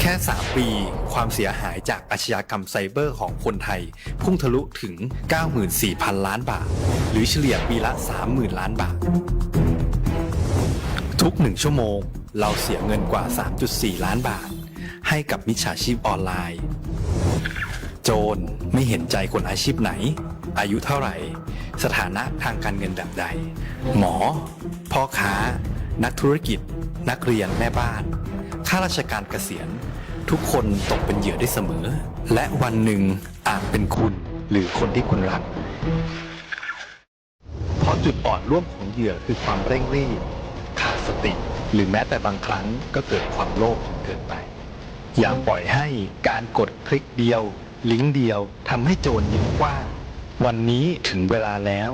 แค่สามปี ความเสียหายจากอาชญากรรมไซเบอร์ของคนไทยพุ่งทะลุถึง เก้าหมื่นสี่พันล้านบาท หรือเฉลี่ยปีละ สามหมื่นล้านบาท ทุกหนึ่งชั่วโมง เราเสียเงินกว่า สามจุดสี่ล้านบาท ให้กับมิจฉาชีพออนไลน์ โจรไม่เห็นใจคนอาชีพไหน อายุเท่าไหร่ สถานะทางการเงินแบบใด หมอ พ่อค้า นักธุรกิจ นักเรียน แม่บ้าน ข้าราชการเกษียณ ทุกคนตกเป็นเหยื่อได้เสมอ และวันหนึ่งอาจเป็นคุณ หรือคนที่คุณรัก เพราะจุดอ่อนร่วมของเหยื่อคือความเร่งรีบ ขาดสติ หรือแม้แต่บางครั้งก็เกิดความโลภจนเกินไป อย่าปล่อยให้การกดคลิกเดียว ลิงก์เดียว ทำให้โจรยิ้มกว้าง วันนี้ถึงเวลาแล้ว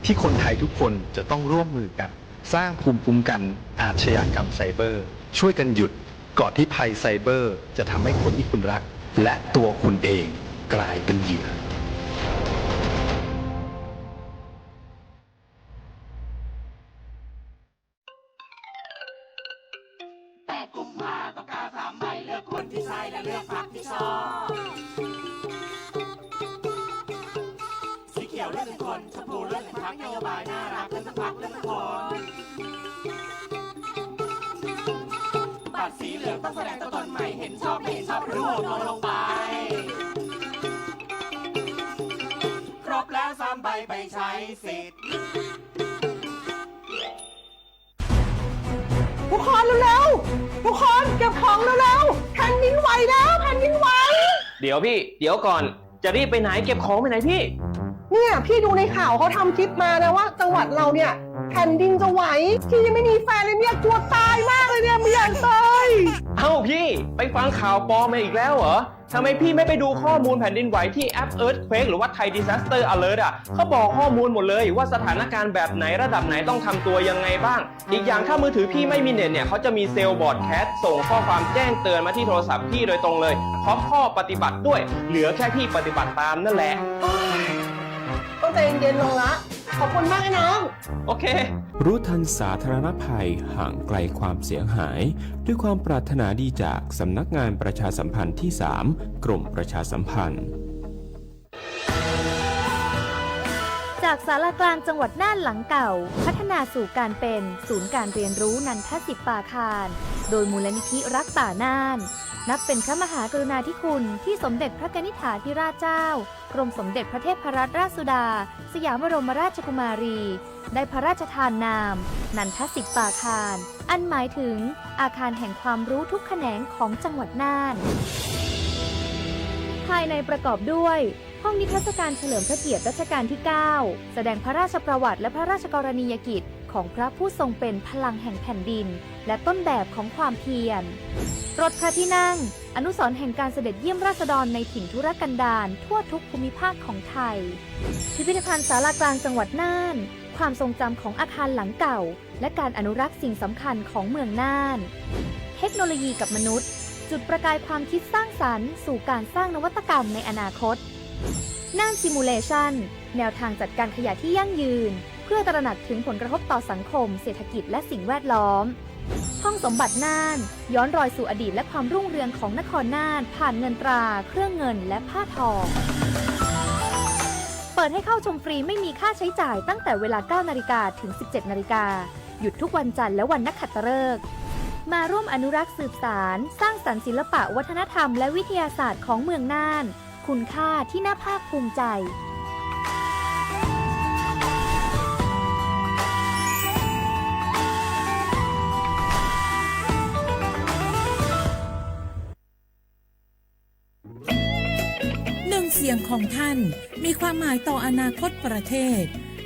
ที่คนไทยทุกคนจะต้องร่วมมือกัน สร้างภูมิคุ้มกันอาชญากรรมไซเบอร์ ช่วยกันหยุด ก่อนที่ภัยไซเบอร์จะทำให้คนที่คุณรัก และตัวคุณเองกลายเป็นเหยื่อ แปดกุมภาต้องกาสามใบ เลือกคนที่ใช่และเลือกพรรคที่ชอบ สีเขียวเลือกหนึ่งคน ชมพูเลือกหนึ่งพรรค นโยบายน่ารักเลือกทั้งพรรคเลือกทั้งคน บัตรสีเหลืองต้องแสดงตัวตนใหม่ เห็นชอบไม่เห็นชอบหรือโหวตโนลงไป ครบแล้วสามใบไปใช้สิทธิ์ ทุกคนเร็วๆ ทุกคนเก็บของเร็วๆ แผ่นดินไหวแล้ว แผ่นดินไหว เดี๋ยวพี่ เดี๋ยวก่อน จะรีบไปไหน เก็บของไปไหนพี่ เนี่ยพี่ดูในข่าวเขาทำคลิปมานะว่าจังหวัดเราเนี่ยแผ่นดินจะไหว พี่ยังไม่มีแฟนเลยเนี่ยกลัวตายมากเลยเนี่ยไม่อยากตาย เอ้าพี่ ไปฟังข่าวปลอมมาอีกแล้วเหรอ ทำไมพี่ไม่ไปดูข้อมูลแผ่นดินไหวที่แอป Earthquake หรือว่า Thai Disaster Alert อ่ะ เขาบอกข้อมูลหมดเลยว่าสถานการณ์แบบไหนระดับไหนต้องทำตัวยังไงบ้าง อีกอย่างถ้ามือถือพี่ไม่มีเน็ตเนี่ย เขาจะมีเซลล์บรอดแคสต์ส่งข้อความแจ้งเตือนมาที่โทรศัพท์พี่โดยตรงเลย พร้อมข้อปฏิบัติด้วย เหลือแค่พี่ปฏิบัติตามนั่นแหละ ต้องใจเย็นๆ ลงละ ขอบคุณมากนะน้อง โอเค รู้ทันสาธารณภัย ห่างไกลความเสียหาย ด้วยความปรารถนาดีจากสำนักงานประชาสัมพันธ์ที่สาม กรมประชาสัมพันธ์ จากศาลากลางจังหวัดน่านหลังเก่า พัฒนาสู่การเป็นศูนย์การเรียนรู้นันทสิปปาคาร โดยมูลนิธิรักป่าน่าน นับเป็นพระมหากรุณาธิคุณที่สมเด็จพระกนิษฐาธิราชเจ้า กรมสมเด็จพระเทพรัตนราชสุดา สยามบรมราชกุมารี ได้พระราชทานนาม นันทสิปปาคาร อันหมายถึงอาคารแห่งความรู้ทุกแขนงของจังหวัดน่าน ภายในประกอบด้วย ห้องนิทรรศการเฉลิมพระเกียรติรัชกาลที่เก้า แสดงพระราชประวัติและพระราชกรณียกิจของพระผู้ทรงเป็นพลังแห่งแผ่นดิน และต้นแบบของความเพียร รถพระที่นั่ง อนุสรณ์แห่งการเสด็จเยี่ยมราษฎรในถิ่นทุรกันดารทั่วทุกภูมิภาคของไทย พิพิธภัณฑ์ศาลากลางจังหวัดน่าน ความทรงจำของอาคารหลังเก่า และการอนุรักษ์สิ่งสำคัญของเมืองน่าน เทคโนโลยีกับมนุษย์ จุดประกายความคิดสร้างสรรค์สู่การสร้างนวัตกรรมในอนาคต น่าน Simulation แนวทางจัดการขยะที่ยั่งยืน เพื่อตระหนักถึงผลกระทบต่อสังคม เศรษฐกิจ และสิ่งแวดล้อม ห้องสมบัติน่าน ย้อนรอยสู่อดีตและความรุ่งเรืองของนครน่าน ผ่านเงินตรา เครื่องเงิน และผ้าทอ เปิดให้เข้าชมฟรีไม่มีค่าใช้จ่ายตั้งแต่เวลา เก้านาฬิกา ถึง สิบเจ็ดนาฬิกา หยุดทุกวันจันทร์และวันนักขัตฤกษ์ มาร่วมอนุรักษ์สืบสาน สร้างสรรค์ศิลปะวัฒนธรรมและวิทยาศาสตร์ของเมืองน่าน คุณค่าที่น่าภาคภูมิใจ หนึ่งเสียงของท่านมีความหมายต่ออนาคตประเทศ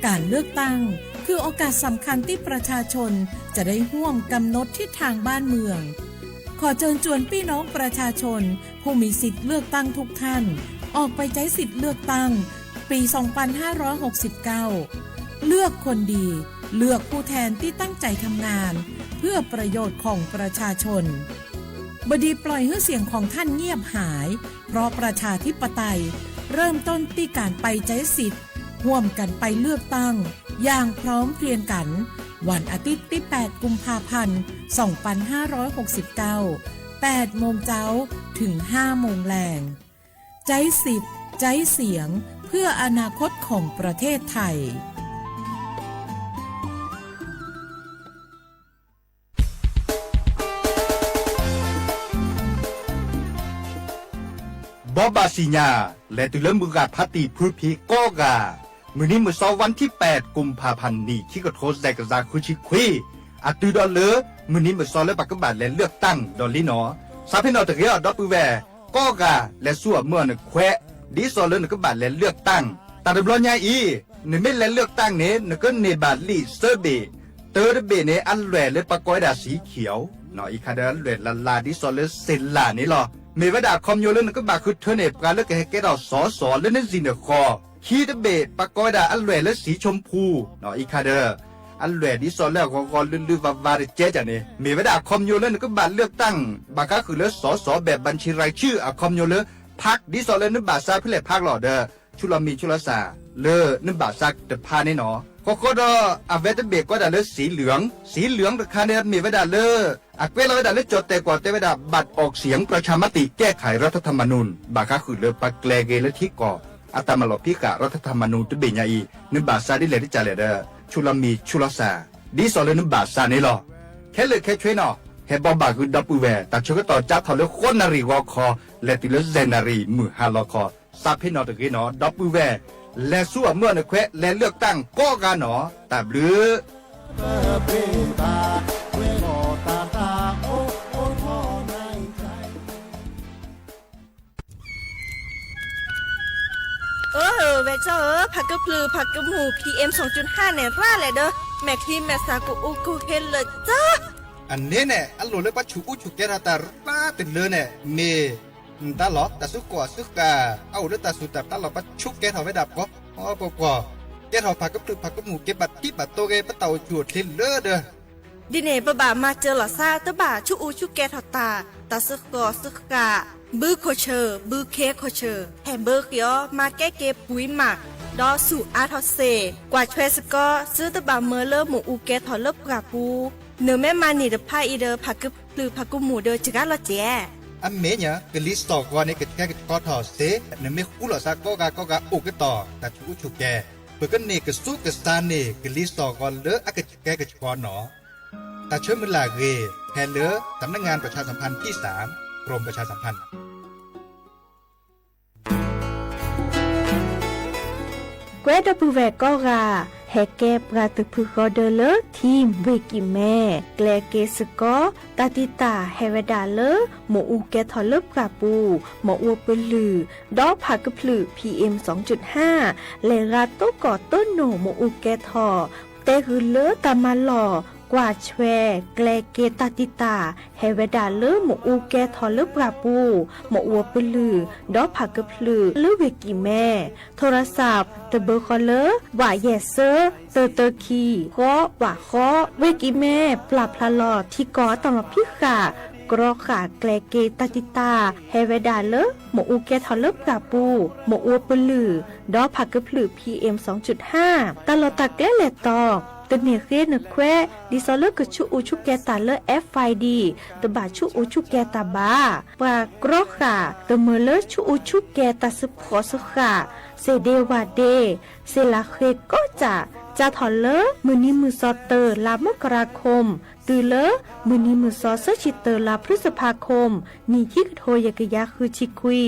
การเลือกตั้งคือโอกาสสำคัญที่ประชาชนจะได้ร่วมกำหนดทิศทางบ้านเมือง ขอเชิญชวนพี่น้องประชาชนผู้มีสิทธิ์เลือกตั้งทุกท่าน ออกไปใช้สิทธิ์เลือกตั้งปี สองพันห้าร้อยหกสิบเก้า เลือกคนดี เลือกผู้แทนที่ตั้งใจทำงาน เพื่อประโยชน์ของประชาชน บ่ดีปล่อยให้เสียงของท่านเงียบหาย เพราะประชาธิปไตยเริ่มต้นที่การไปใช้สิทธิ์ ร่วมกันไปเลือกตั้ง อย่างพร้อมเพรียงกัน วันอาทิตย์ที่ แปดกุมภาพันธ์ สองพันห้าร้อยหกสิบเก้า แปดโมงเจ๊า ถึงห้าโมงแลง ใจ๊สิทธิ์ ใจ๊เสียง เพื่ออนาคตของประเทศไทย ဘီဘၣ်စံၣ်ညါ လဲၤတုၤလၢမုၢ်ဂၢ်ဖးတံၢ်ဖုဖံးကိးဂၤ, မုၢ်နံၤမုၢ်သီ วันที่แปด กุมภาพันธ์ နံၣ်ခံကထိသဲကယၤဃုဆံခွံ, အတုၤဒီးလၢ မုၢ်နံၤမုၢ်သီလၢပကဘၣ်လဲၤလၢၢ်ကတၢၣ်ဒီးလံနီၤ, စးဖဲနီၤတဂ့ၤအီၤ ဒီပုၢ်ဝဲၢ်ကိးဂၤ လဲၤဆူအမုၢ်အနခွဲး ဒ်သိးလၢနကဘၣ်လဲၤလၢၢ်ကတၢၣ်, တၢ်တဘျီညါအံၤ နမ့ၢ်လဲၤလၢၢ်ကတၢၣ်န့ၣ် နကန့ၢ်ဘၣ်လံာ်သၢဘ့ၣ်, တၢတဘ့ၣ်န့ၣ် အလွဲၢ်လၢပှၤကိးဝဲဒၣ် สีเขียว အံၤခါဒီးအလွဲၢ်လၢ်လၢ်ဒ်သိးလၢစ့ၢ်လၢ်န့ၣ်လီၤ. မ့ၢ်ဝဲဒၣ်အခီပညီလၢနကဘၣ်ဃုထၢန့ၢ် ပှၤလၢကဟဲကဲထီၣ်စီၤစီၤလၢနစံၣ်နဃီၤ, ခံတဘ့ၣ် ပှၤကိးဝဲဒၣ်အလွဲၢ်လၢ สีชมพู အံၤခါဒီး အလွဲၢ်ဒ်သိးလၢအဂီၤဂီၤလုၢ်လုၢ်ဝါဝါတကဲကန့ၣ် မ့ၢ်ဝဲဒၣ်အခီပညီလၢနကဘၣ်လၢၢ်ကတၢၣ် ဘၣ်ဃးဃုာ်လၢစီၤစီၤ แบบบัญชีรายชื่อ အခီပညီလၢ พรรค ဒ်သိးလၢနဘၣ်စးဖဲလဲၣ် พรรค လီၤဒီး ဆူလီၤမံၤဆူလီၤစၢ် လၢနဘၣ်စးတဖၣ်န့ၣ်နီၤ, ဃီဃီဒီးအဝဲတဘ့ၣ်ကိးဒၣ်လၢ สีเหลือง, สีเหลือง တခါန့ၣ် မ့ၢ်ဝဲဒၣ်လၢ အကွဲးလီၤဝဲဒၣ်လၢကၠီၣ်တဲၣ်ကွီၢ်တဲဝဲဒၣ် บัตรออกเสียงประชามติแก้ไขรัฐธรรมนูญ ဘၣ်ဃးဃုာ်လၢပှၤကျဲၤဂ့ၤလၢထံကီၢ် အတၢ်မၤလီၤဖံးဃာ် รัฐธรรมนูญ တဘ့ၣ်ညါအံၤ နဘၣ်စးဒ်လဲၣ်တကးလဲၣ်ဒီး ဆူလီၤမံၤဆူလီၤစၢ် ဒ်သိးလၢနဘၣ်စးန့ၣ်လီၤ. ခဲလၢာ်ခဲဆ့နီၤ ဟဲဘီဘၣ်ဃုာ်ဒီပုၢ်ဝဲၢ် တၢ်ဆၢကတီၢ်ကၠါထီၣ်လၢဃိးနၣ်ရံၣ်ဂီၤခီ လဲၤတုၤလၢယဲၢ်နၣ်ရံၣ်မုၢ်ဟါလီၤခီ, စးဖဲနီၤတဂ့ၤနီၤ ဒီပုၢ်ဝဲၢ် လဲၤဆူအမုၢ်အနခွဲး လဲၤလၢၢ်ကတၢၣ်ကိးဂၤနီၤ, တၢ်ဘျုး အၢ ဝဲၢ်ကၠီဧၢ, ဖးကဖျုးဖးကမူၣ် พีเอ็มสองจุดห้า န့ၣ် ရၣ်လဲၣ်ဒီး မဲာ်ချံမဲာ်ဆှးကအိၣ်ကအိၣ်ဟ့လၢာ်ကၠီ. အန့ၣ်န့ၣ် အလိၣ်လၢပှၤဆူးအူဆူးကဲထီၣ်တၢ်ရၣ်တလၢန့ၣ် မ့ၢ် တၢ်လီၢ် တၢ်စုကီၢ်အစုဃၣ် အအိၣ်လၢတၢ်စူၢ်တၢ်ပျၢ်လီၤ ပှၤဆူးကဲထီၣ်ဝဲဒၣ်ပှီၤပှီၤပှီၤ, ကဲထီၣ်ဖးကဖျုးဖးကမူၣ် က့ၤဘၣ်တံၢ်ဘၣ်တီၢ်ဂ့ၤ ပတၢ်အိၣ်ဆူၣ်အိၣ်ချ့လၢဒီး ဒ်န့ၣ် ပဘၣ်မၤစၢၤလီၤသး တဘၣ်ဆူးအူဆူးကဲထီၣ်တၢ်, တၢ်စုကီၢ်စုဃၣ်, ဘုခိၣ်ဆၢၣ် ဘုခ့ခိၣ်ဆၢၣ် ဟဲဘၢဃ့အီၤ မၤကဲက့ၤပှံၤမး, ဒီးဆူးအါထီၣ်စ့ၢ်, ကွၢ်ထွဲစ့ၢ်ကီး သုတဘၣ်မၢလၢမ့ၣ်အူကဲထီၣ်လၢပှၢ်ပူၤ, နမ့ၢ်မၤန့ၢ်တဖၣ်အံၤဒီး ဖးကဖျုးဖးကမူၣ်ဒီး စှၤလီၤစဲး အမ့ၢ်ညါ ကလံၤစိးဂီၤန့ၣ် ကဆှဲကဆှီထီၣ်စ့ၢ်, နမ့ၢ်ဃူလိာ်သးကိးဂၤကိးဂၤအိၣ်ကတီၢ် တၢ်ဆူးအူဆူးကဲ, ပကန့ၢ်ကဆူးကဆါန့ၢ် ကလံၤစိးဂီၤလၢအကဆှဲကဆှီနီၤ. တၢ်ဆၢမုၢ်လၢ်အဂ့ၢ် ဟဲလၢ สำนักงานประชาสัมพันธ์ที่สาม กรมประชาสัมพันธ์ ကွဲးဒီပုၢ်ဝဲၢ်ကိးဂၤ ဟဲကဲပှၤသုးဖုဃီဒၢလၢ ထံၣ်ဝ့ၢ်ကံၣ်မဲ ကျဲၤက့ၤစ့ၢ်ကီး တၢ်တံာ်တာ်ဟဲဝဲဒၣ်လၢ မ့ၣ်အူကဲထီၣ်လၢပှၢ်ပူၤ, မ့ၣ်အူပလုၢ်, ဒီးဖးကဖျုး พีเอ็มสองจุดห้า လဲၤရၤသကိးတိၢ်နီၣ်မ့ၣ်အူကဲထီၣ်, တဲဃုာ်လၢတၢ်မၤလီၢ်, ကွၢ်ထွဲ, ကျဲၤက့ၤတၢ်တံာ်တာ် ဟဲဝဲဒၣ်လၢမ့ၣ်အူကဲထီၣ်လၢပှၢ်ပူၤ, မ့ၣ်အူပလုၢ်, ဒီးဖးကဖျုးလၢဝ့ၢ်ကံၣ်မဲ, ထိရစး တဘၢဃီလၢ ဝးယဲၢ်စၢ သၢသၢခံ ဃီဝးဃီ, ဝ့ၢ်ကံၣ်မဲ ပျၢ်ဖျါလီၤထံကီၢ်အတၢ်လီၤဖံးဃာ်, ကြီဃာ်ကျဲၤက့ၤတၢ်တံာ်တာ် ဟဲဝဲဒၣ်လၢ မ့ၣ်အူကဲထီၣ်လၢပှၢ်ပူၤ, မ့ၣ်အူပလုၢ်, ဒီးဖးကဖျုး พีเอ็มสองจุดห้า တၢ်လီၢ်တၢ်ကျဲလဲၤတီၤ, တန့ၢ်ဃ့နခွဲး ဒ်သိးလၢကဆူးအူဆူးကဲတၢ်လၢ FID တဘၣ်ဆူးအူဆူးကဲတၢ်ဘၣ်. ပှၤကြီဃာ် တမၢလၢဆူးအူဆူးကဲတၢ်စ့ၢ်ဖှီၣ်စ့ၢ်ဃာ်, စ့ၣ်ဒ့ဝၣ်ဒ့, စ့ၣ်လးဃ့ကိးစၢ်, ကၢထီၣ်လၢမုၢ်နံၤမုၢ်သီတၢ လါမကရၤခိၣ် တုၤလၢ မုၢ်နံၤမုၢ်သီသၢဆံတၢ လါဖျုစဖါခိၣ် နံၣ်ခံကထိယဲၢ်ကယၤဃုဆံခွံ,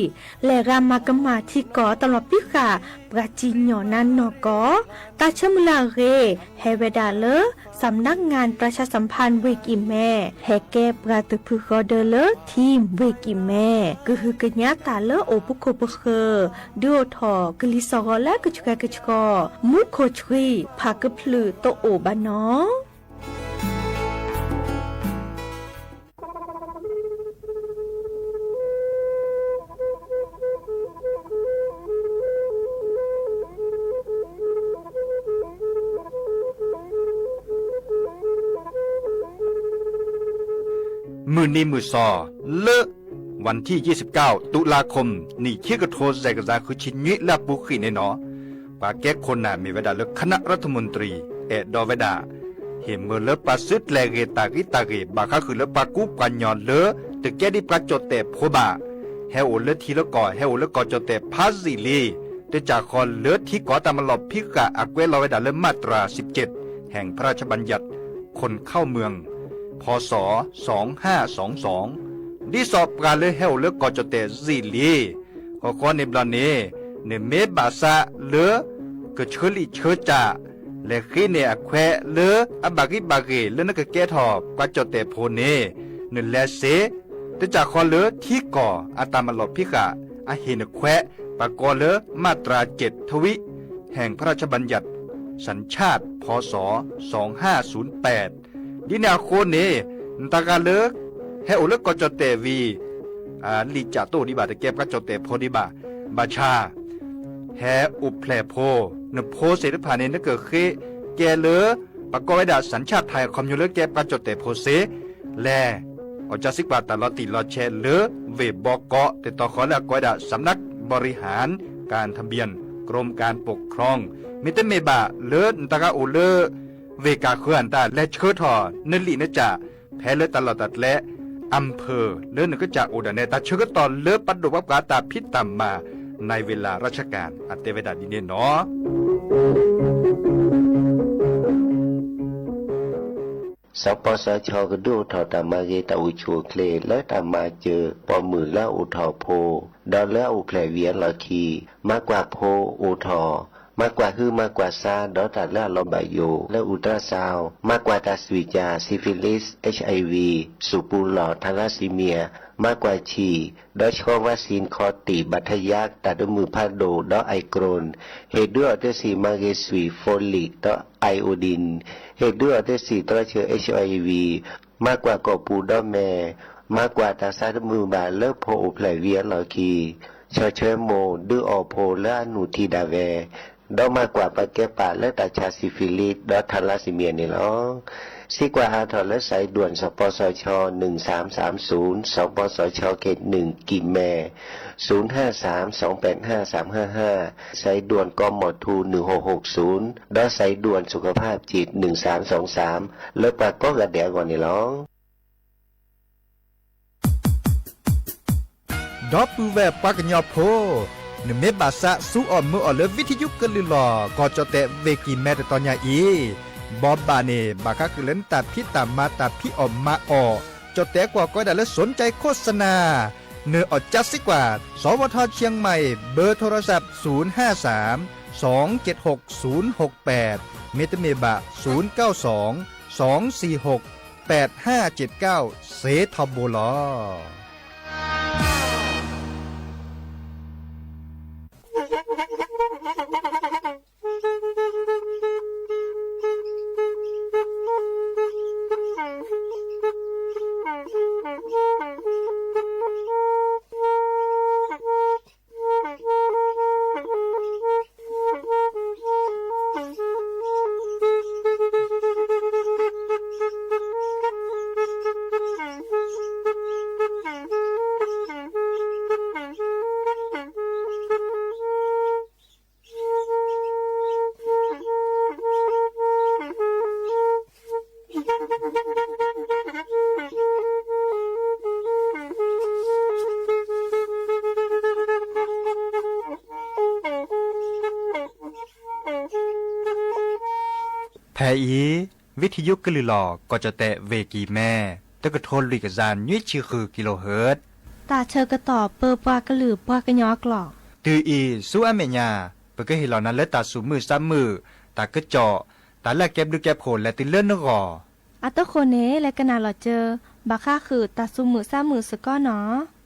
လဲၤရၤမၤကမၣ်ထံကီၢ်တၢ်လီၤဖံးဃာ် ပှၤစံၣ်ညီၣ်နါနီၢ်ကီၢ်, တၢ်ဆၢမုၢ်လၢ်အဂ့ၢ် ဟဲဝဲဒၣ်လၢ สำนักงานประชาสัมพันธ์ ဝ့ၢ်ကံၣ်မဲ, ဟဲကဲပှၤသုးဖုဃီဒၢလၢ ထံၣ်ဝ့ၢ်ကံၣ်မဲ, ကဟုကညးတၢ်လၢအိၣ်ဖှိၣ်ခိၣ်ပဃၢၤ, ဒုးအိၣ်ထီၣ်ကလံၤစိးဂီၤလၢကဆှဲကဆှီ, မူခိၣ်ဆှံ ဖးကဖျုးတအိၣ်ဘၣ်နီၤ. မုၢ်နံၤမုၢ်သီ လၢ วันที่ยี่สิบเก้า ตุลาคม နံၣ်ခံကထိယဲၢ်ကယၤဃုဆံနွံ လၢအပူၤဃံးန့ၣ်နီၤ, ပှၤကဲခိၣ်နၢ်မ့ၢ်ဝဲဒၣ်လၢ คณะรัฐมนตรี အဲၣ်ဒိးဝဲဒၣ် ဟ့ၣ်မၢလၢပှၤသုးကျဲၤဂ့ၤတၢ်ဂံၢ်တၢ်ဂ့ၤ ဘၣ်ဃးဃုာ်လၢပှၤကူပှၤညီလၢ တကဲဒ်ပှၤကၠီၣ်တဲၣ်ဖိဘၣ်, ဟဲအိၣ်လၢထံလၢကီၢ် ဟဲအိၣ်လၢကီၢ်ကၠီၣ်တဲၣ်ဖးယံာ်လံ, တကးဃီလၢထံကီၢ်တၢ်မၤလီၢ်ဖံးဃာ်အကွဲးလီၤဝဲဒၣ်လၢ มาตราสิบเจ็ด แห่งพระราชบัญญัติคนเข้าเมือง พ.ศ. สองห้าสองสอง ဒ်သိးပှၤလၢဟဲအိၣ်လၢကီၢ်ကၠီၣ်တဲၣ်ယံာ်လံ ဃီဃီန့ၣ်ဘျီန့ၣ် နမ့ၢ်ဘၣ်ဆၣ်လၢ ကဆၢလံာ်ဆၢကၠၢ် လဲၤဃ့န့ၢ်အခွဲးလၢအဘၣ်ဂံၢ်ဘၣ်ဂ့ၤလၢနကကဲထီၣ်ပှၤကၠီၣ်တဲၣ်ဖိန့ၣ် နလဲၤစ့ တကးဃီလၢထံကီၢ်အတၢ်မၤလီၢ်ဖံးဃာ်အဟ့ၣ်နခွဲး ပှၤကိးလၢ มาตราเจ็ดทวี แห่งพระราชบัญญัติสัญชาติ พ.ศ. สองห้าศูนย์แปด ဒ်န့ၣ်အဃိန့ၣ် နတၢ်ဂၤလၢ ဟဲအိၣ်လၢကီၢ်ကၠီၣ်တဲၣ်ဝံၤ လံာ်ကၠၢ်တအိၣ်ဒံးဘၣ် တကဲပှၤကၠီၣ်တဲၣ်ဖိဒံးဘၣ်, ဘၣ်ဆၣ် ဟဲအိၣ်ဖျဲၣ်ဖိ, နဖိသ့ၣ်တဖၣ်န့ၣ် နကဃ့ကဲလၢ ပှၤကိးဝဲဒၣ် สัญชาติไทย အခီပညီလၢကဲပှၤကၠီၣ်တဲၣ်ဖိစ့, လဲၤ အီၣ်ကၢစံကွၢ်တၢ်လီၤတံၢ်လီၤဆဲးလၢ ဝ့ၢ်ဘီကီး တတီၤဃီလၢအကိးဝဲဒၣ် สำนักบริหารการทะเบียน กรมการปกครอง မ့တမ့ၢ်ဘၣ်လၢနတၢ်ဂၤအိၣ်လၢ ဝ့ၢ်ကၢ်ဃၢၤအတၢ်လဲၤဆှၢထီၣ် နလံာ်နကၠၢ် ဖဲလၢတၢ်လီၢ်တၢ်ကျဲ อำเภอ လၢနကစၢ်အိၣ်ဒၣ်နဲ တၢ်ဆၢကတီၢ်လၢပဒိၣ်ပှၤပှၤတၢ်ဖံးတၢ်မၤ ในเวลาราชการ အတဲဝဲဒၣ်ဒ်န့ၣ်နီၤ. စီၤပီစီၤခၠီ ကဒုးအိၣ်ထီၣ်တၢ်မၤဂ့ၤတၢ်အိၣ်ဆူၣ်အိၣ်ချ့လၢတၢ်မၤစၢၤပိာ်မုၣ်လၢအအိၣ်ထီၣ်ဖိ ဒီးလၢအအိၣ်ဖျဲၣ်ဝံၤအလီၢ်ခံ, မၤကွၢ်ဖိအိၣ်ထီၣ်, မၤကွၢ်ဟုမၤကွၢ်ဆါ ဒီးတၢ်လၢအလီၤဘၣ်ယိၣ်လၢ ultrasound, မၤကွၢ်တၢ်သွံၣ်ကၠၣ် syphilis, HIV, ဆူၣ်ပူၤလီၢ် thalassemia, မၤကွၢ်ဆံၣ်, ဒီးဆှီ vaccine ခီၣ်တံၢ် ဘၣ်ထယါ တၢ်ဒိးမုၢ်ဖးဒိၣ် ဒီး eye cream, ဟ့ၣ်ဒုးအီၤတ့ၢ်စံၣ်မၤဂ့ၤသွံၣ် folic ဒီး iodine, ဟ့ၣ်ဒုးအီၤတ့ၢ်စံၣ်သရၣ်ဆၢ HIV, မၤကွၢ်ကိာ်ပူၤဒီးမဲာ်, မၤကွၢ်တၢ်ဆါတမုာ်ဘၣ်လၢဖိအိၣ်ဖျဲၣ်ဝံၤအလီၢ်ခံ, ဆီၣ်ထွဲမိၢ်ဒုးအီၣ်ဖိလၢအနုၢ်ထံဒၣ်ဝဲ, ဒီးမၤကွၢ်ပာ်ကဲပာ်လၢတၢ်ဆါ syphilis ဒီး thalassemia န့ၣ်လီၤ. စံးကွၢ်အါထီၣ်လၢ สายด่วน စီၤပီစီၤခၠီ หนึ่งสามสามศูนย์, စီၤပီစီၤခၠီ เขตหนึ่ง ကံၣ်မဲၢ်, ศูนย์ห้าสามสองแปดห้าสามห้าห้า, สายด่วน กมธ หนึ่งหกหกศูนย์, ဒီး สายด่วนสุขภาพจิต หนึ่งสามสองสาม လၢပှၤကိးဂၤဒဲးအဂီၢ်န့ၣ်လီၤ. ဒီပုၢ်ဝဲၢ်ပှၤကညီဖိ, နမ့ၢ်ဘၣ်ဆၣ်ဆူအီၣ်မုာ်အီၣ်လၢ ဝံထံယုကလုၢ်လီၤ ကီၢ်ကၠီၣ်တဲၣ်ဝ့ၢ်ကံၢ်မဲၢ်တတီၤညါအံၤ, ဘီဘၣ်န့ၣ် ဘၣ်ဃးဃုာ်လၢနတၢ်ဖံးတၢ်မၤ တၢ်ဖံးအီၣ်မၤအီၣ်, ကၠီၣ်တဲၣ်ကွၢ်ကိးဝဲဒၣ်လၢ สนใจโฆษณา, နအီၣ်ကၢစံကွၢ် สวท เชียงใหม่, เบอร์โทรศัพท์ ศูนย์ห้าสาม สองเจ็ดหก ศูนย์หกแปด မ့တမ့ၢ်ဘၣ် ศูนย์เก้าสอง สองสี่หก แปดห้าเจ็ดเก้า စ့ထီဘိလီၤ. ဖဲအံၤ ဝံထံယုကလုၢ်လီၤ ကီၢ်ကၠီၣ်တဲၣ်ဝ့ၢ်ကံၢ်မဲၢ် တကထိလွံၢ်ကယၤ နွံဆံဃု kilohertz တၢ်ဆၢကတီၢ်ပၢပှၤကလုာ်ပှၤကညီအကျိာ်, တုၤအံၤဆူအမဲာ်ညါ ပကဟ့ၣ်လီၤနၤလၢတၢ်သူၣ်မုာ်သးမုာ်, တၢ်ကစီၣ်, တၢ်လၢအကဲဘျုးကဲဖှိၣ်လဲၤတုၤလၢနဂီၢ်. အတဃိန့ၣ် လဲၤကနၣ်လီၤစၢၤ ဘၣ်ဃးဃုာ်တၢ်သူၣ်မုာ်သးမုာ်စ့ၢ်ကီးနီၤ.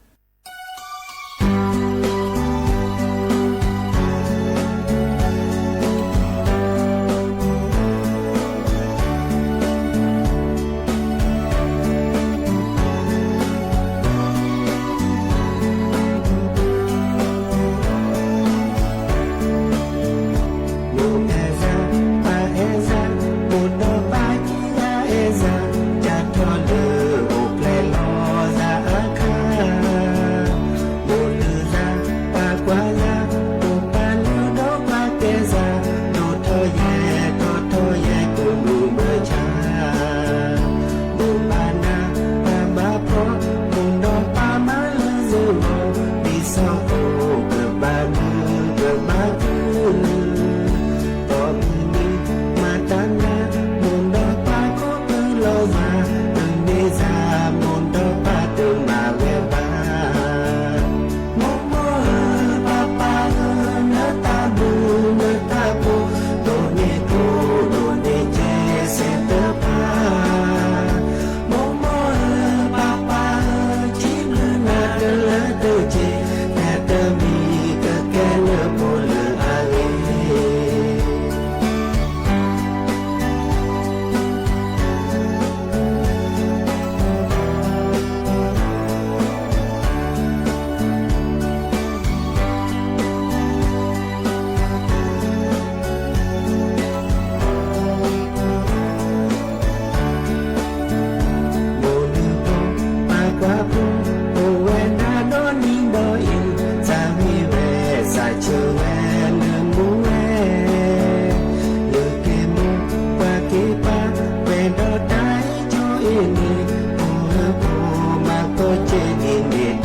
တဂ့ၤ,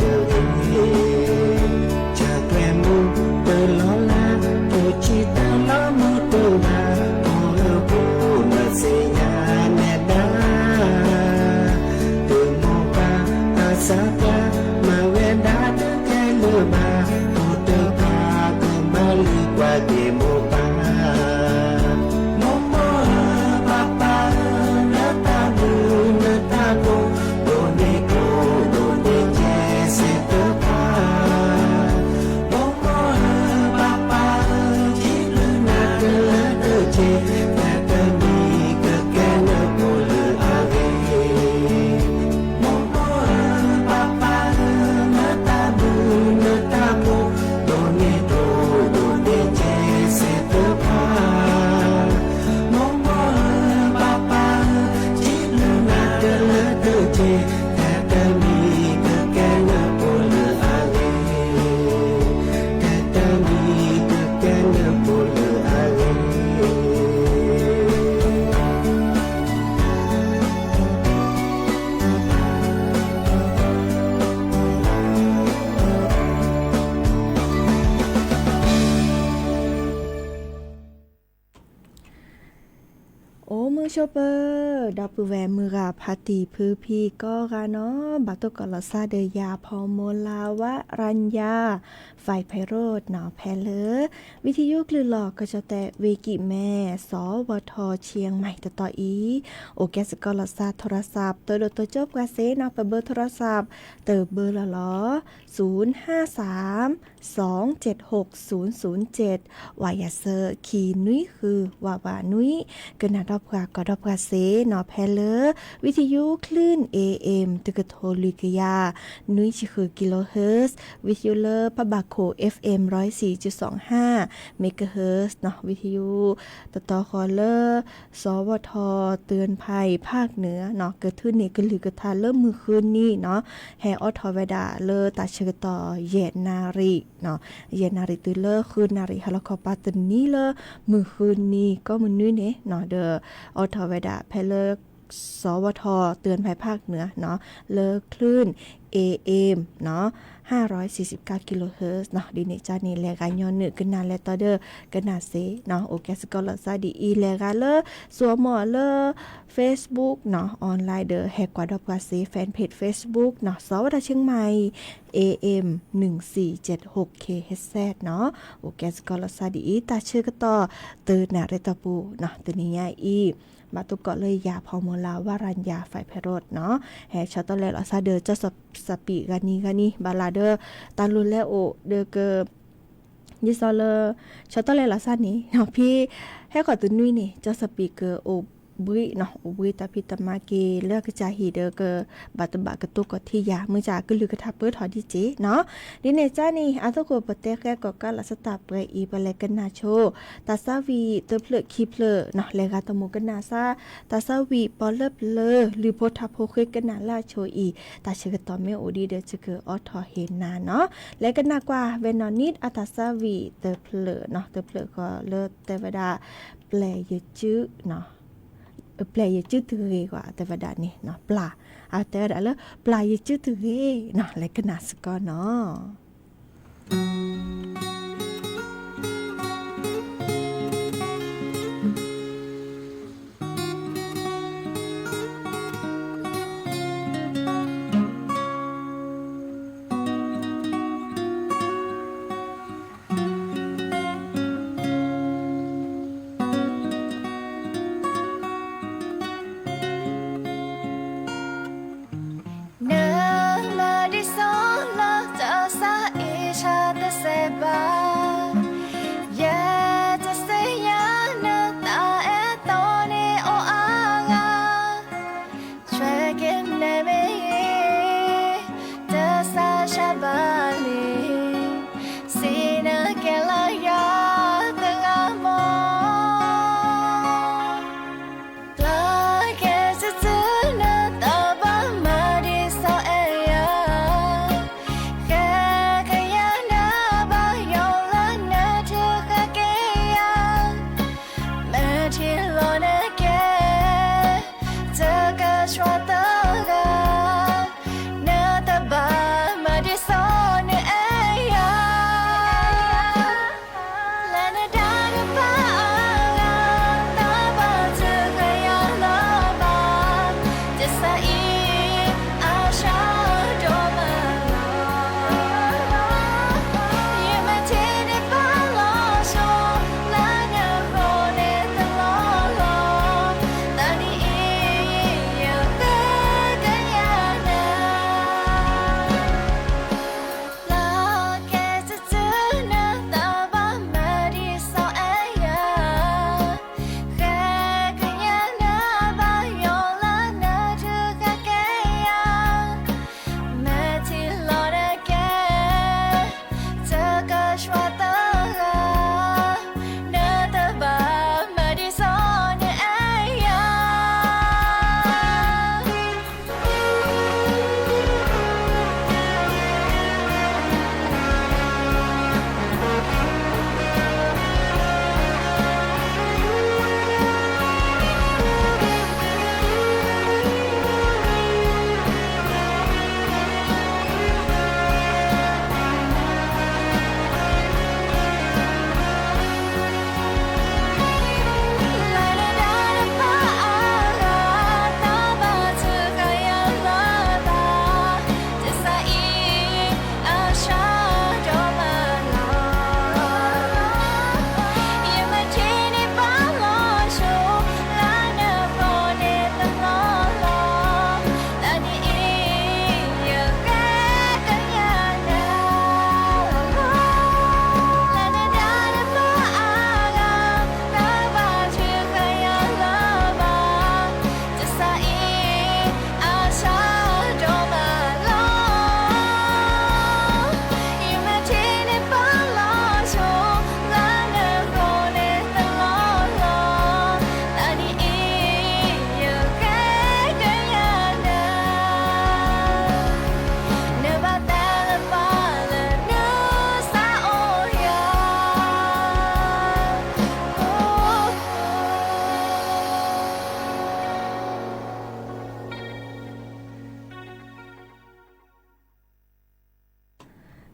ဆၢထွဲမူတလီၤလး, ထိၣ်ဆံတလီၤမုၢ်တဂၤ, ဖိအဖိနသ့ၣ်ညါနဲဒၣ်, တမိၢ်ပၢ်အစၢ်ပျၢ်, မၤဝဲဒၣ်တခဲလၢာ်ဘၣ်, ဖိတဖၣ်ကဘၣ်လံကွၢ်က့ၤမိၢ်ပၢ် မိၢ်မိၢ်ဧၢ ပၢ်ပၢ်ဧၢ, နတၢ်ဘျုးနတၢ်ဖှိၣ်, ဒိၣ်န့ၢ်ကျိၣ် ဒိၣ်န့ၢ်စ့စ့တဖၣ်, မိၢ်မိၢ်ဧၢ ပၢ်ပၢ်ဧၢ, စံးဘျုးနၤတလၢတက့ၢ်, တၢ်တမံၤကကဲနဖိလၢအဂ့ၤ မိၢ်မိၢ်ဧၢ ပၢ်ပၢ်ဧၢ, နတၢ်ဘျုးနတၢ်ဖှိၣ်, ဒိၣ်န့ၢ်ကျိၣ် ဒိၣ်န့ၢ်စ့စ့တဖၣ်, မိၢ်မိၢ်ဧၢ ပၢ်ပၢ်ဧၢ, စံးဘျုးနၤတလၢတက့ၢ်, တၢ်တမံၤကကဲနဖိလၢအဂ့ၤ, တၢ်တမံၤကကဲနဖိလၢအဂ့ၤ အိၣ်မုာ်ဆိးပၢၤ, ဒီပုၢ်ဝဲၢ်မုၢ်ဂၤဖါတံၢ်ဖုဖံကိးဂၤနီၤ, ဘၣ်တိၢ်ကီးလီၤစၢ်ဒီးယၤဖီမီလၤဝရၣ်ယၤ ဖဲဖဲရိၣ်နီၤ ဖဲလၢ ဝံထယုကလုၢ်လီၢ်ကီၢ်ကၠီၣ်တဲၣ်ဝ့ၢ်ကံၣ်မဲ စီၤဝီၤထီၣ်ဆံၣ်မၤတတီၤအံၤ, အိၣ်ကဲစ့ၢ်ကီးလီၤစၢ် โทรศัพท์ တၢ်ဒိၣ်တိစၢၤပှၤစ့နီၤ, ပဘၢ โทรศัพท์ တၢ်ဘၢလီၤလီၤ ศูนย์ห้าสาม สองเจ็ดหกศูนย์ศูนย์เจ็ด ဝးယၤစၢၤ ခံနွံဃု ဝးဝးနွံ, ကနၣ်ဒီးပှၤကီၢ်ဒီးပှၤစ့နီၤ ဖဲလၢ ဝံထယုကလုၢ် เอเอ็ม တကထိလွံၢ်ကယၤ နွံဆံဃု kilohertz, ဝံထယုလၢပဘၣ်ခိၣ် เอฟเอ็ม ร้อยสี่จุดสองห้า megahertz နီၤ, ဝံထယု တတီဃီၤလၢ စီၤဝီၤထီၣ် เตือนภัยภาคเหนือ နီၤ, ကထုးန့ၢ်ကလုၢ်ကထါလၢမုၢ်ဃုနံၤနီၤ, ဟဲအိးထီၣ်ဝဲဒၣ်လၢတၢ်ဆၢကတီၢ် ယဲၢ်နၣ်ရံၣ်နီၤ, ယဲၢ်နၣ်ရံၣ်တုၤလၢဃုနၣ်ရံၣ် ဟါလီၤခီပၤတနံၤလၢမုၢ်ဃုနံၤ ကိးမုၢ်နွံန့ၣ်နီၤ, ဒီးအိးထီၣ်ဝဲဒၣ်ဖဲလၢ စီၤဝီၤထီၣ် เตือนภัยภาคเหนือ နီၤ, လၢคลื่น เอเอ็ม နီၤ, ห้าร้อยสี่สิบเก้า kilohertz နီၤ, ဒ်န့ၣ်ကန့ၣ် လဲၤဂၤညီနုၢ်ကနၣ်လဲၤတီဒီး ကနၣ်စ့နီၤ, အိၣ်ကဲစ့ၢ်ကီးလီၤစၢ်ဒ်အံၤ လဲၤဂၤလၢ စိမိၤလၢ Facebook နီၤ, online ဒီးဟဲကွၢ်ဒီးပှၤစ့ fanpage Facebook နီၤ, စီၤဝီၤထီၣ်ဆံၣ်မၤ เอเอ็ม หนึ่งสี่เจ็ดหกเคเอชเอส နီၤ, အိၣ်ကဲစ့ၢ်ကီးလီၤစၢ်ဒ်အံၤ တၢ်ဆၢကတီၢ် တနၣ်ရံၣ်တီၢ်ပူၤနီၤ, တနံၤညါအံၤ ဘၣ်တိၢ်ကီးလၢယၤဖီမီလၤဝရၣ်ယၤ ဖဲဖဲရိၣ်နီၤ, ဟဲဆီတလဲလီၤစၢ်ဒီး ကၠီစီၤပံးဂၤနံၤဂၤနံၤ ဘၣ်လၢဒီး တၢ်လိၣ်လဲအိၣ်ဒီးက ဒ်သိးလၢ ဆီတလဲလီၤစၢ်န့ၣ်နီၤ, ဖဲဟဲဃီၤတနွံန့ၣ် ကၠီစီၤပံးကအိၣ်ဘှံးနီၤ, အိၣ်ဘှံးတၢ်ဖံးတၢ်မၤက့ၤလၢအကစၢ်ဟံၣ်ဒီးကဘၣ်တဘၣ်ကတိၤကီၢ်ထံယၤ မ့ၢ်ကကလုၢ်ကထါပၢၢ်ထီၣ်ဒ်က့ၤနီၤ, ဒ်န့ၣ်ကန့ၣ် အသကိးပတဲဃဲကီၣ်ကးလီၤစၢ်တၢ်ပှဲၤအံၤ ပလဲၤကနၣ်ဆိ တၢ်သးဝံၣ်တဖျၢၣ်ခံဖျၢၣ်နီၤ, လဲၤဂၤတမူးကနၣ်စၢ် တၢ်သးဝံၣ်ပီၣ်လၢပျၢၤ လုၢ်ဖိထါဖိဃ့ကနၣ်လၢအဆိအံၤ, တၢ်ဆၢကတီၢ်မ့ၢ်အိၣ်ဒံးဒီး ယကအိးထီၣ်ဟ့ၣ်နၤနီၤ, လဲၤကနၣ်ကွၢ်ဝဲနီၢ်နံၣ်အတၢ်သးဝံၣ်တဖျၢၣ်နီၤ, တဖျၢၣ်ဃီလၢတဲဝဲဒၣ် ပျဲၢ်ယစု ပျဲၢ်ယစုတဂ့ၤဂီၤ တဲဝဲဒၣ်န့ၣ်နီၤ, ပျၢ် အတဲဝဲဒၣ်လၢ ပျၢ်ယစုတဂ့ၤနီၤ, လဲၤကနၣ်စ့ၢ်ကီးနီၤ. နမၤဒ်သိးလၢတၢ်သးအ့ၣ်ဆါတစဲးဘၣ်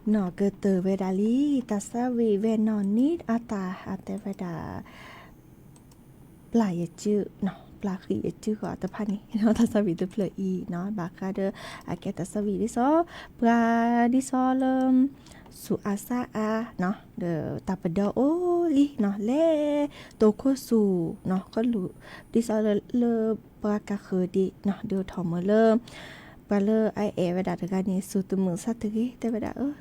နီၢ်ကတၢၢ်ဝဲဒၣ်လံ တၢ်သးဝံၣ်ဝဲနီၢ်နံၤအတၢ် အတဲဝဲဒၣ် ပျၢ်ယစုၢ်, ပျၢ်ဃံးယစုၢ်ဃီတဖၣ်န့ၣ် တၢ်သးဝံၣ်တဖျၢၣ်အံၤနီၢ် ဘၣ်ဃးဒီး အကဲတၢ်သးဝံၣ်ဒ်သိး ပှၤဒ်သိးလၢ ဆူးအါဆါအါနီၢ် ဒီးတၢ်ပဒီအိၣ်လံနီၢ် လဲၤတိခိၣ်ဆူၣ်နီၢ် ခီလူၤ ဒ်သိးလၢ လၢပှၤကဃၢၤဒံးနီၢ် ဒုးထီၣ်မၢလၢ ပှၤလၢအအဲၣ်ဝဲဒၣ်တဂၤန့ၣ် ဆူၣ်တမုာ်ဆါတဂ့ၤ တဲဝဲဒၣ် အၢ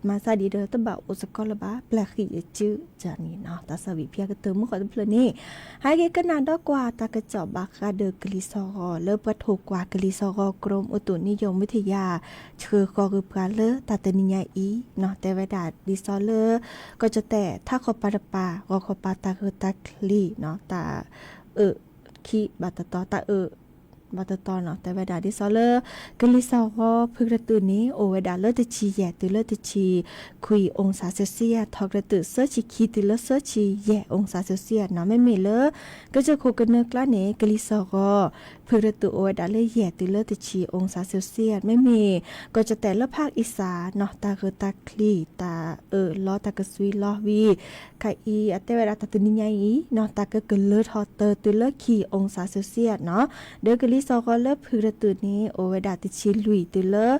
မၤဆါဒံးဒီးတဘၣ်အိၣ်စ့ၢ်ကီးလၢၤဘၣ် ပျၢ်ဃံးယစုၢ်န့ၣ်နီၢ် တၢ်သးဝံၣ်ဖဲအကတၢၢ်မုၢ်ဃီတဖျၢၣ်န့ၣ် ဟဲက့ၤကနၣ်ဒီးကွၢ်တၢ်ကစီၣ်ဘၣ်ဃးဒီးကလံၤစီၤဂီၤ လၢပှၤထိၣ်ကွၢ်ကလံၤစီၤဂီၤ ကရူၢ်အိၣ်တူၣ်နံယိၣ်မူထံယၤ ဆှၢဃီၤဂ့ၤပှၤလၢတၢ်တနံၤညါအံၤနီၢ် တဲဝဲဒၣ်ဒ်သိးလၢ ကီၢ်ကၠီၣ်တဲၣ် ထးခီပၤတပၤ ဂီၤခီပၤတၢ်ဂ့ၢ်တၢ်ချံနီၢ် တၢ်အၢၣ်ခံဘၣ်တတီၤ တၢ်အၢၣ်ဘၣ်တတီၤနီၢ် တဲဝဲဒၣ်ဒ်သိးလၢ ကလံၤစီၤဂီၤဖုကရၢတုာ်န့ၣ် အိၣ်ဝဲဒၣ်လၢတဆံယဲၢ်တုၤလၢတဆံခွံ အောင်ဆန်းစုကြည် ထီၣ်ကရၢတုာ်သၢဆံခံတုၤလၢသၢဆံယဲၢ် အောင်ဆန်းစုကြည်နီၢ် မ့မ့ၢ်လၢ ကစၢၢ်ခိၣ်ကနၢကျါန့ၣ် ကလံၤစီၤဂီၤ ဖုကရၢတုာ်အိၣ်ဝဲဒၣ်လၢယဲၢ်တုၤလၢတဆံ အောင်ဆန်းစုကြည် မ့မ့ၢ် ကီၢ်ကၠီၣ်တဲၣ်လၢဖးအံသၣ်နီၢ် တၢ်ဂ့ၢ်တၢ်ချံ တၢ်အၢၣ်လီၤတၢ်ကစွံလီၤဝံၤ ခဲအံၤအတဲဝဲဒၣ်တၢ်တနံၤညါအံၤနီၢ် တၢ်ကကလၢထီၣ်တၢၤတုၤလၢခံ အောင်ဆန်းစုကြည်နီၢ် ဒီးကလံၤစီၤဂီၤလၢဖုကရၢတုာ်န့ၣ် အိၣ်ဝဲဒၣ်တဆံလွံၢ်တုၤလၢ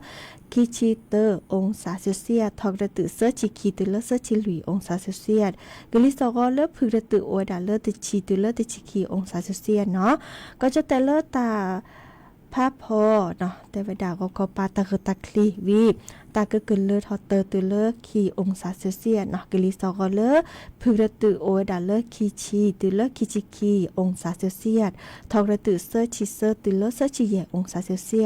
ခံဆံတၢ အောင်ဆန်းစုကြည် ထီၣ်ကရၢတုာ်သၢဆံခံတုၤလၢသၢဆံလွံၢ် အောင်ဆန်းစုကြည် ကလံၤစီၤဂီၤလၢဖုကရၢတုာ်အိၣ်ဝဲဒၣ်လၢတဆံတုၤလၢတဆံခံ အောင်ဆန်းစုကြည်နီၢ် ကီၢ်ကၠီၣ်တဲၣ်လၢတၢ် ဖးဖီနီၢ် တဲဝဲဒၣ်ဂီၤခီပၤတၢ်ဂ့ၢ်တၢ်ချံဝံၤ တၢ်ကကလၢထီၣ်တၢၤတုၤလၢခံ အောင်ဆန်းစုကြည်နီၢ် ကလံၤစီၤဂီၤလၢ ဖုကရၢတုာ်အိၣ်ဝဲဒၣ်လၢခံဆံတုၤလၢခံဆံခံ အောင်ဆန်းစုကြည် ထီၣ်ကရၢတုာ်သၢဆံသၢတုၤလၢသၢဆံယဲၢ် အောင်ဆန်းစုကြည်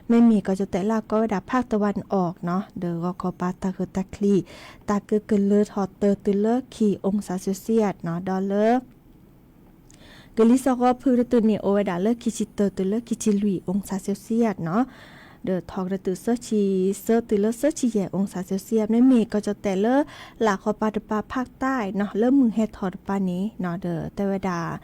မ့မ့ၢ်ကီၢ်ကၠီၣ်တဲၣ်လၢအကိးဝဲဒၣ်ဖးတဝၣ်အီၣ်နီၢ် ဒီးဂီၤခီပၤတၢ်ဂ့ၢ်တၢ်ချံ တၢ်ကကလၢထီၣ်တၢၤတုၤလၢခံ အောင်ဆန်းစုကြည်နီၢ် ဒီးလၢ ကလံၤစီၤဂီၤဖုကရၢတုာ်န့ၣ် အိၣ်ဝဲဒၣ်လၢခံဆံတၢၤတုၤလၢခံဆံလွံၢ် အောင်ဆန်းစုကြည်နီၢ် ဒီးထီၣ်ကရၢတုာ်သၢဆံသၢတုၤလၢသၢဆံယဲၢ် အောင်ဆန်းစုကြည် မ့မ့ၢ်ကီၢ်ကၠီၣ်တဲၣ်လၢ လၢ်ခီပၤတပၤဖးတၢ်နီၢ် လၢမုၢ်ဟဲထီၣ်တပၤန့ၣ်နီၢ် ဒီးတဲဝဲဒၣ်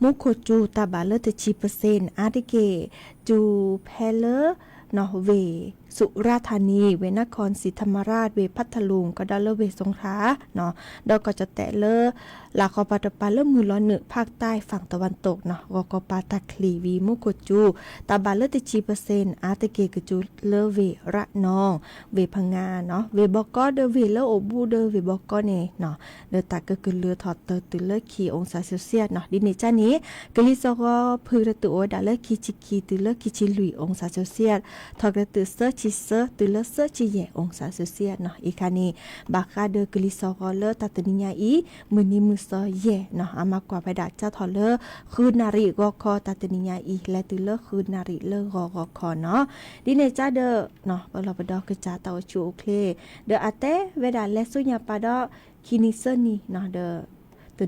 မူခိၣ်စူၤတၢ်ဘၣ်လၢတဆံပစ့ၣ်အါတက့ၢ် စူၤဖဲလၢ ဝ့ၢ် สุราษฎร์ธานี ဝ့ၢ် นครศรีธรรมราช ဝ့ၢ် พัทลุง ကဒီးလၢဝ့ၢ် สงขลาနီၢ် ဒီးကီၢ်ကၠီၣ်တဲၣ်လၢ လၢ်ခီပၤတပၤလၢမုၢ်လီၤနုာ် ภาคใต้ฝั่งตะวันตกနီၢ် ဂီၤခီပၤတၢ်ချံဝံၤ မူခိၣ်စူၤ တၢ်ဘၣ်လၢတဆံပစ့ၣ်အါတက့ၢ် ကစူၤလၢဝ့ၢ် ระนอง ဝ့ၢ် พังงาနီၢ် ဝ့ၢ်ဘီကီဒီးဝ့ၢ်လၢအိၣ်ဘူးဒီးဝ့ၢ်ဘီကီန့ၣ်နီၢ် ဒီးတၢ်ကကလၢထီၣ်တၢၤတုၤလၢခံ အောင်ဆန်းစုကြည်နီၢ် ဒ်န့ၣ်ကၢ်န့ၣ် ကလံၤစီၤဂီၤဖုကရၢတုာ်အိၣ်ဝဲဒၣ်လၢခံဆံခံတုၤလၢခံဆံလွံၢ် အောင်ဆန်းစုကြည် ထီၣ်ကရၢတုာ်သၢဆံသၢတုၤလၢသၢဆံယဲၢ် အောင်ဆန်းစုကြည်နီၢ် အံၤခါန့ၣ် ဘၣ်ဃးဒီးကလံၤစီၤဂီၤလၢတၢ်တနံၤညါအံၤ မုၢ်နံၤမုၢ်သီယဲၢ်နီၢ် အမၤကွၢ်ဖဲဒၣ်ကၢ်ထီၣ်လၢ ဃုနၣ်ရံၣ်ဂီၤခီ တၢ်တနံၤညါအံၤ လဲၤတုၤလၢဃုနၣ်ရံၣ်လၢဂီၤဂီၤခီနီၢ် ဒ်န့ၣ်ကၢ်ဒီး ပလီၢ်ပဒီကစၢ်တၢ်အိၣ်ဆူၣ်အိၣ်ချ့ ဒီးအတဲဝဲဒၣ်လဲၤဆူညါပၤဒီး ခံနံၤသၢနံၤနီၢ်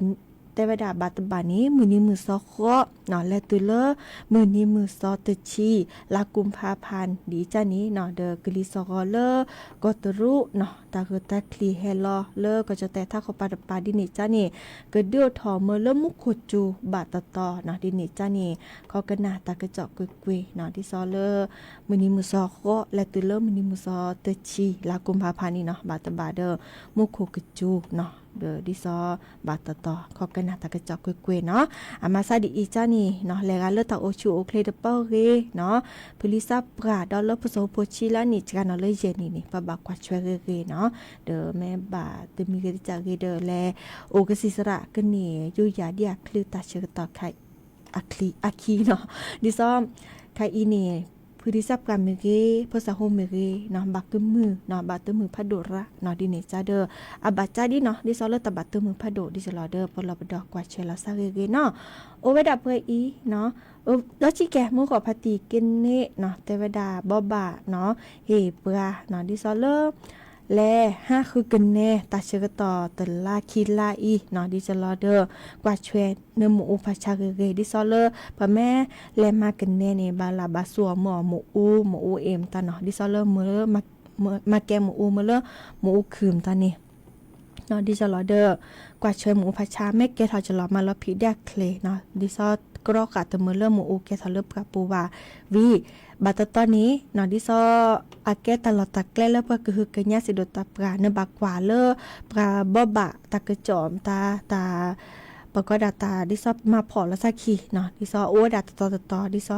ဒီး တဲဝဲဒၣ်ဘၣ်တဘၣ်န့ၣ် မုၢ်နံၤမုၢ်သီဃီနီၢ် လဲၤတုၤလၢ မုၢ်နံၤမုၢ်သီတဆံ လါကုမ်ဖးဖး ဒ်အံၤကၢ်န့ၣ်နီၢ် ဒီးကလံၤစီၤဂီၤလၢ ကီၢ်တရူးနီၢ် တၢ်ဂ့ၢ်တၢ်ချံဟဲလီၤလၢကီၢ်ကၠီၣ်တဲၣ်ထးခီပၤတပၤဒ်န့ၣ်ကၢ်န့ၣ် ကဒုးအိၣ်ထီၣ်မၢလၢမူခိၣ်စူၤဘၣ်တတီၤနီၢ် ဒ်န့ၣ်ကၢ်န့ၣ် ခီကနၣ်တၢ်ကစီၣ်ကွ့ၢ်ကွ့ၢ်နီၢ် ဒ်သိးလၢ မုၢ်နံၤမုၢ်သီဃီ လဲၤတုၤလၢမုၢ်နံၤမုၢ်သီတဆံ လါကုမ်ဖးဖးန့ၣ်နီၢ် ဘၣ်တဘၣ်ဒီး မူခိၣ်ကစူၤနီၢ် ဒီးဒ်သိး ဘၣ်တတီၤ ခီကနၣ်တၢ်ကစီၣ်ကွ့ၢ်ကွ့ၢ်နီၢ် အမၤဆါဒ်အံၤကၢ်န့ၣ်နီၢ် လဲၤဂၤလၢတၢ်အိၣ်ဆူၣ်အိၣ်ချ့တပီၢ်ဂ့ၤနီၢ် ဖုလံစၢ်ပှၢ်ဒီးလၢဖိစီဖိဆံလၢနံၣ်စှၤနီၢ်လၢယဲၢ်နံၣ်န့ၣ် ပဘၣ်ကွၢ်ဆွဲဂ့ၤဂ့ၤနီၢ် ဒီးမ့ၢ်ဘၣ်တမံၤဂ့ၤတကးဂ့ၤဒီးလဲၤ အိၣ်ကစံးစရးကန့ၢ် ယူးယၤဒ်အချံတၢ်ဆၢကတီၢ် အခံနီၢ် ဒ်သိး ခါအံၤန့ၣ် ဖုလံစၢ်ပှၢ်မ့ၢ်ဂ့ၤ ဖိစီဖိမ့ၢ်ဂ့ၤနီၢ် ဘၣ်ကမုာ်နီၢ် ဘၣ်တမုာ်ဖးဒိၣ်ရၣ်နီၢ် ဒ်န့ၣ်ကၢ်ဒီး အဘၣ်ကၢ်ဒ်နီၢ် ဒ်သိးလၢတၢ်ဘၣ်တမုာ်ဖးဒိၣ် ဒ်သိးလီၤဒီး ပလီၢ်ပဒီကွၢ်ဆွဲလီၤစၢ်ဂ့ၤဂ့ၤနီၢ် အိၣ်ဝဲဒၣ်ပှဲၤအံၤနီၢ် ဒီးဆံးကဲ မူကီၢ်ဖါတံၢ်ကန့ၣ်နီၢ် တဲဝဲဒၣ်ဘီဘၣ်နီၢ် ဟ့ၣ်ပှၤနီၢ် ဒ်သိးလၢ လဲၤဟးဃုကနဲ တၢ်ဆၢကတီၢ်တလါခံလါအံၤနီၢ် ဒ်သိးလီၤဒီး ကွၢ်ဆွဲနမ့ၢ်အိၣ်ဖးဆါဂ့ၤဂ့ၤ ဒ်သိးလၢ ပမ့ၢ်လဲၤမၤကနဲန့ၣ် ဘၣ်လၢဘၣ်စူၢ်အီၤမ့ၢ်အီၤ မ့ၢ်အူမ့ၢ်အူအ့ၣ်မတၤနီၢ် ဒ်သိးလၢမ့ၢ်လၢ မၤကဲမ့ၢ်အူမ့ၢ်လၢ မ့ၢ်အူခုၣ်မတၤန့ၣ် ဒ်သိးလီၤဒီး ကွၢ်ထွဲမ့ၣ်အူဖးဆါ မ့ၢ်ကဲထီၣ်ကလီၤမးလီၤဖံးဒၣ်ချ့နီၤ, ဒ်သိးကြီဃာ်တမုာ်လၢမ့ၣ်အူကဲထီၣ်လၢပှၢ်ပူၤဘၣ်ဝံၤ ဘၣ်တတီန့ၣ် ဒ်သိး အကဲတၢ်လီၢ်တၢ်ကျဲလၢပှၤကဟုကညးစံးဒိၣ်တၢ်ပှၢ် နဘၣ်ကွၢ်လၢ ပှၤဘီဘၣ်တၢ်ကစီၣ်တၢ် တၢ် ပှၤကီဒၣ်တၢ် ဒ်သိးမၤဖှီၣ်လီၤသးခံနီၤ, ဒ်သိးအိၣ်ဝဲဒၣ်တတီၤတတီၤ ဒ်သိး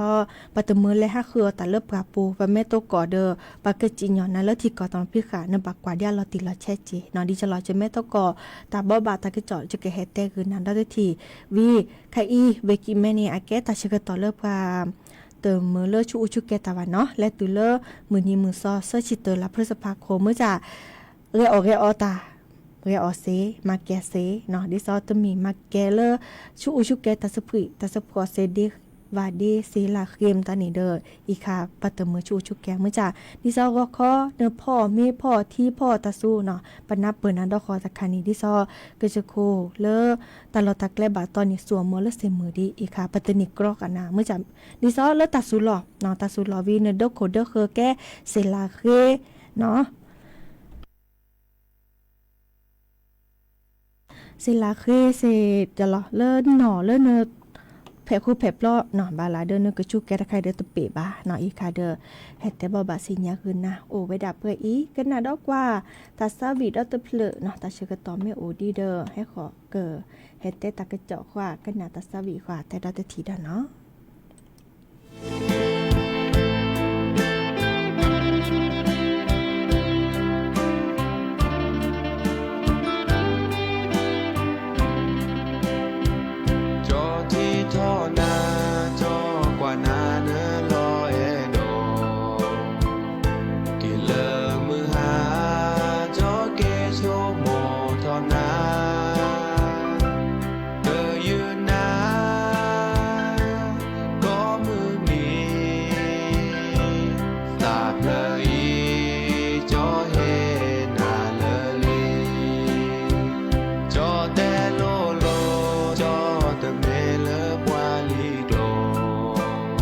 ပှၤတမုာ်လဲၤဟးဃုအီၣ်တၢ်လၢပှၢ်ပူၤ ပမ့ၢ်သကိးဒီး ပှၤကစံၣ်ညီၣ်နၤလၢထံကီၢ်သီဖံးဃာ် နဘၣ်ကွၢ်ဒ်အလီၤတံၢ်လီၤဆဲးက့ၤနီၤ, ဒ်သိးလီၤ ယမ့ၢ်သကိး တၢ်ဘီဘၣ်တၢ်ကစီၣ် ယကဟဲတဲဂုာ်နၤဒီတထံၣ်ဝံၤ ခဲအံၤ ဝ့ၢ်ကံမဲန့ၣ် အကဲတၢ်ဆၢကတီၢ်လၢပှၤ တမုာ်လၢဆူအူဆူကဲတၢ်ဘၣ်နီၤ, လဲၤတုၤလၢ မုၢ်နံၤမုၢ်သီ သၢဆံတၢလါ ဖြၢစဖးခိၣ် မ့ၢ်တၢ် ဂဲၤအီၣ်ဂဲၤအီတၢ် ဂဲၤအီၣ်စ့ မၤကဲစ့နီၤ, ဒ်သိးတမ့ၢ်မၤကဲလၢ ဆူအူဆူကဲတၢ်ဆံဖှံ တၢ်ဆံဖှီၣ်စ့ဒ့ ဝၤဒ့ စ့လၢဃ့မတၤန့ၣ်ဒီး အံၤခါ ပှၤတမုာ်ဆူအူဆူကဲ မ့ၢ်တၢ် ဒ်သိးဂီၤခီ နဖီအီၣ်မ့ၤဖီအီၣ်ထံဖီအီၣ်တၢ်စူနီၤ, ပနၢ်ပၢၢ်နၤဒီဃီတခါန့ၣ် ဒ်သိး ကစၢၢ်ခိၣ်လၢ တၢ်လီၢ်တၢ်ကျဲဘၣ်တတီန့ၣ် စူၢ်အီၣ်မီၤလၢစ့ၢ်မုၢ်ဒ်အံၤခါ ပတန့ၢ်ကြီဃာ်နၤ မ့ၢ်တၢ် ဒ်သိးလၢတၢ်စူၤလီၢ် တၢ်စူၤလီၢ်ဝံၤ နဒိခိၣ်ဒိဃၢၤကဲ စ့လၢဃ့နီၤ စ့လၢဃ့စ့ တၢ်လီၢ်လၢနီၢ်လၢန ဖဲးဃူဖဲးပျီနီၤ ဘၣ်လၢဒီးနကဆူကဲတခါဒီးတပ့ၤဘၣ်နီၤ အံၤခါဒီး ဟဲတဲဘီၣ်ဘၣ်စ့ၣ်ညါဂုာ်နၤ အိၣ်ဝဲဒၣ်ပှဲၤအံၤ ကနၣ်ဒီးကွၢ် တၢ်သးဝံၣ်ဒီတဖျၢၣ်နီၤ တၢ်ဆၢကတီၢ်မ့ၢ်အိၣ်ဒံးဒီး ဟဲဃီၤက ဟဲတဲတၢ်ကစီၣ်ဃီ ကနၣ်တၢ်သးဝံၣ်ဃီ တဲဒီတထံၣ်ဒီးနီၤ ကၠီထံထီၣ်နၤ ကၠီကွၢ်နၤနလီၤအဲၣ်ဒိး က့ၤလၢမုၢ်ဟါ ကၠီက့ၤဆိကမိၣ်ထီၣ်နၤ တယုၢ်နၤ ကိးမုၢ်နံၤ သးဖျၢၣ်အံၤ ကၠီဟ့ၣ်နၤလၢလံ ကၠီတဲလိၤလိၤ ကၠီတမ့ၢ်လၢပှၤလံၤကျိာ်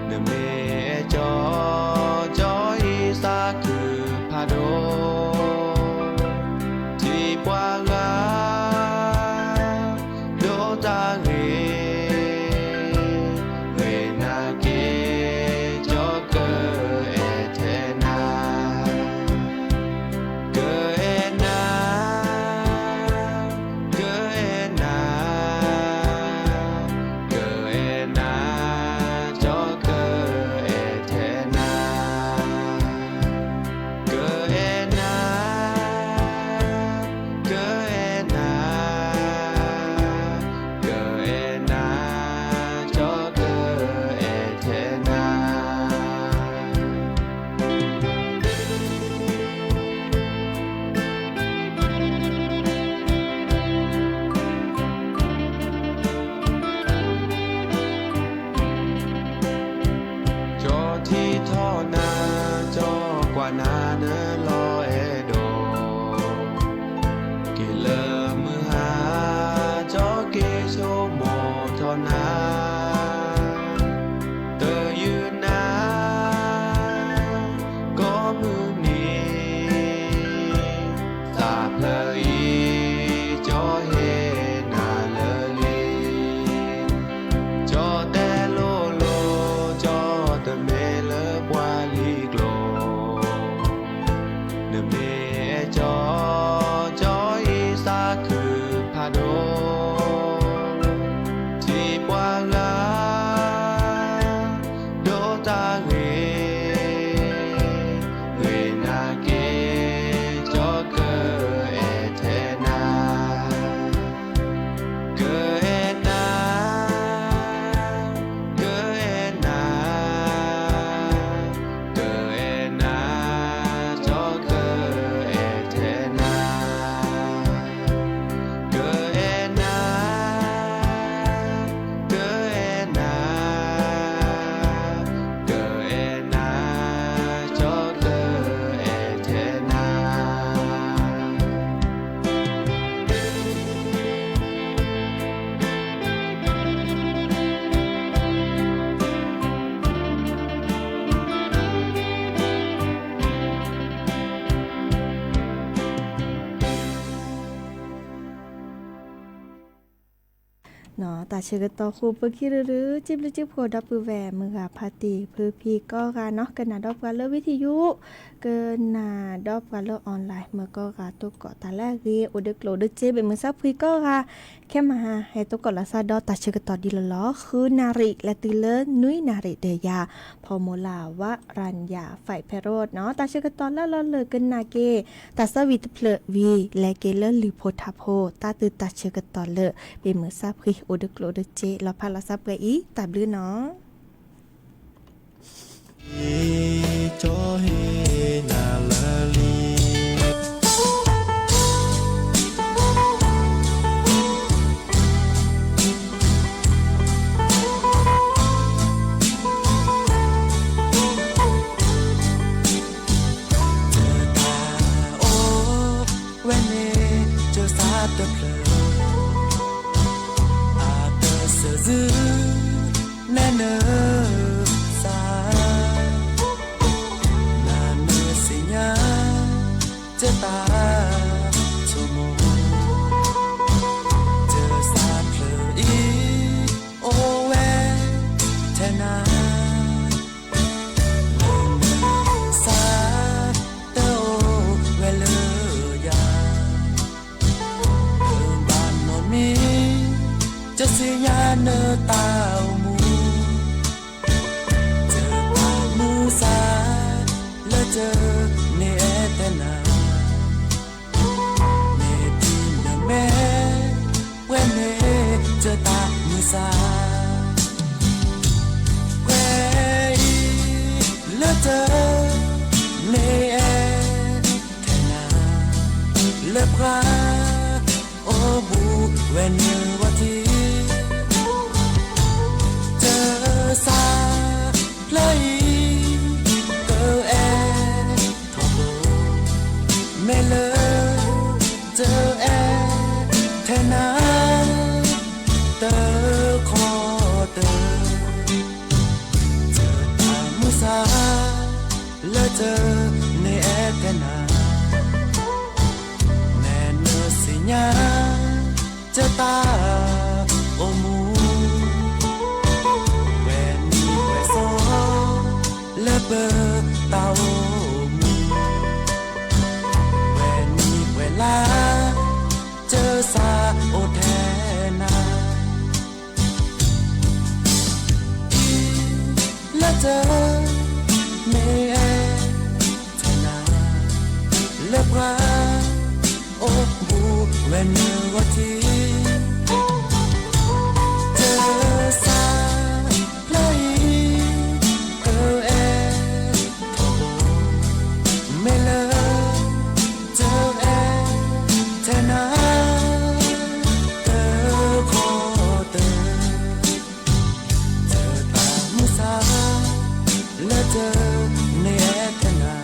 နမ့ၢ်အဲၣ်ကၠီ ကၠီအံၤသးခုဖးဒိၣ် ထံၣ်ပှၤဂၤ ဒိးတၢ်ဂ့ၤ ဂ့ၤနၤက့ၤ ကၠီကအဲၣ်ထဲနၤ ကအဲၣ်နၤ ကအဲၣ်နၤ ကအဲၣ်နၤ ကၠီကအဲၣ်ထဲနၤ ကအဲၣ်နၤ ကအဲၣ်နၤ ကအဲၣ်နၤ ကၠီကအဲၣ်ထဲနၤ ကၠီထံထီၣ်နၤ ကၠီကွၢ်နၤနလီၤအဲၣ်ဒိး က့ၤလၢမုၢ်ဟါ ကၠီက့ၤဆိကမိၣ်ထီၣ်နၤ တယုၢ်နၤ ကိးမုၢ်နံၤ သးဖျၢၣ်အံၤ ကၠီဟ့ၣ်နၤလၢလံ ကၠီတဲလိၤလိၤ ကၠီတမ့ၢ်လၢပှၤလံၤကျိာ် နမ့ၢ်အဲၣ်ကၠီ ကၠီအံၤသးခုဖးဒိၣ် ထံၣ်ပှၤဂၤ ဒိးတၢ်ဂ့ၤ ဂ့ၤနၤက့ၤ ကၠီကအဲၣ်ထဲနၤ ကအဲၣ်နၤ ကအဲၣ်နၤ ကအဲၣ်နၤ ကၠီက တၢ်ဆၢကတီၢ်ဃိ ပခံရူၢ်ရူၢ် စံးဘျုးစံးဖှိၣ်ဒီပုၢ်ဝဲၢ်မုၢ်ဂၤဖါတံၢ် ဖုဖံကိးဂၤနီၤ, ကနၣ်ဒီးပှၤလၢ ဝံထံယူၣ်, ကနၣ်ဒီးပှၤလၢ online မ့ၢ်ကိးဂၤ သကိးတၢ်လၢအဂ့ၤ အိၣ်ဒီးကျိၣ်ဒီးစ့ ဘၣ်မုာ်ဆါဖှံကိးဂၤ, ခဲမဟါ ဟဲသကိးလီၤသးဒီးတၢ်ဆၢကတီၢ်ဒ်လီၤလီၤ ဃုနၣ်ရံၣ် လၢတုၤလၢနွံနၣ်ရံၣ်ဒီးယၤ ဖီမူၤလၢ် ဝရၣ်ယၤ ဖဲးဖဲးရိၣ်နီၤ, တၢ်ဆၢကတီၢ်လၢလီၤလၢာ်ကနၣ်က့ၤ တၢ်သၢဝံၤတဖျၢၣ်ဝံၤ လဲၤက့ၤလၢလံာ်ဖိထါဖိ တၢ်သုတၢ်ဆၢကတီၢ်လၢ ဘၣ်မုာ်ဆါဖှံ အိၣ်ဒီးကျိၣ်ဒီးစ့ လီၤဖးလီၤသးပှဲၤအံၤ တၢ်ဘျုးနီၤ. ကၠီဟ့ၣ်နၤလၢလံ တၢ်အိၣ်ဝဲန့ၣ် ကၢစးတဖျၢၣ် အတၢ်စၢၤစု နဲနုာ်စၢ် နၤနုာ်သ့ၣ်ညါ ကၢတၢ်ဆိကမိၣ် ကၢစးတဖျၢၣ်အံၤ အိၣ်ဝဲထဲနၤ လၢနုာ်စၢ် တအိၣ်ဝဲလၢယၤ တဘၣ်နီတမံၤ ကၢသ့ၣ်ညါနတၢ်အိၣ်မူ ကၢတၢ်မုၢ်ဆါ လၢကၢန့ၣ်အဲၣ်ထဲနၤ မ့ၢ်တုၤနမဲာ် ပှဲၤန့ၢ်ကၢတၢ်မုၢ်ဆါ ပှဲၤအံၤ လၢကၢန့ၣ်အဲၣ်ထဲနၤ လၢပှၤအိၣ်ဘူးဝဲနုာ်ဝီၤထံ ကၢစးဖျၢၣ်အံၤ ကအဲၣ်ထီဘိ မ့ၢ်လၢ ကၢအဲၣ်ထဲနၤ တခီတၢၢ် ကၢတၢ်မုၢ်ဆါ လၢကၢန့ၣ်အဲၣ်ထဲနၤ နဲနုာ်သ့ၣ်ညါ ကၢတၢ်အိၣ်မူ ပှဲၤနံၤပှဲၤသီ လၢပတၢ်အိၣ်မူ ပှဲၤနံၤပှဲၤလါ ကၢစးအိၣ်ထဲနၤ အံၤ လၢကၢန့ၣ်အဲၣ်ထဲနၤ လၢပှၤအိၣ်ဘူးဝဲနုာ်ဝီၤထံ ကၢစးဖျၢၣ်အံၤ ကအဲၣ်ထီဘိ မ့ၢ်လၢ ကၢအဲၣ်ထဲနၤ တခီတၢၢ် ကၢတၢ်မုၢ်ဆါ လၢကၢန့ၣ်အဲၣ်ထဲနၤ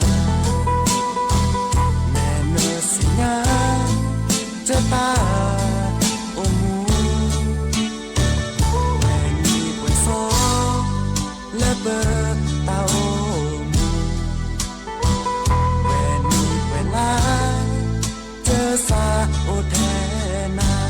နဲနုာ်သ့ၣ်ညါ ကၢတၢ်အိၣ်မူ ပှဲၤနံၤပှဲၤသီ လၢပတၢ်အိၣ်မူ ပှဲၤနံၤပှဲၤလါ ကၢစးအိၣ်ထဲနၤ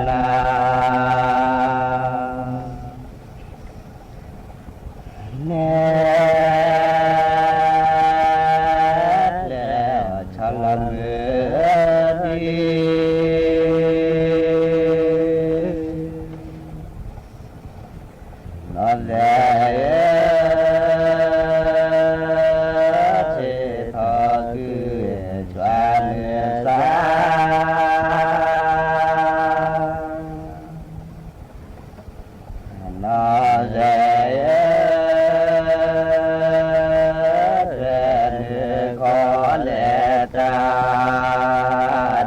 မ့ၢ်တၢ်မၤနၢၤ နဲၣ်ကျဲအီၤဆီလီၤမုၢ်ဒံး နီၢ်သဲးဧၢ, ဆ့ၣ်ထီၣ်ကုၢ်ဂဲၤ ကွၢ်နုာ်စၢ် နီၢ်သဲးဧၢ, သဲးနုာ်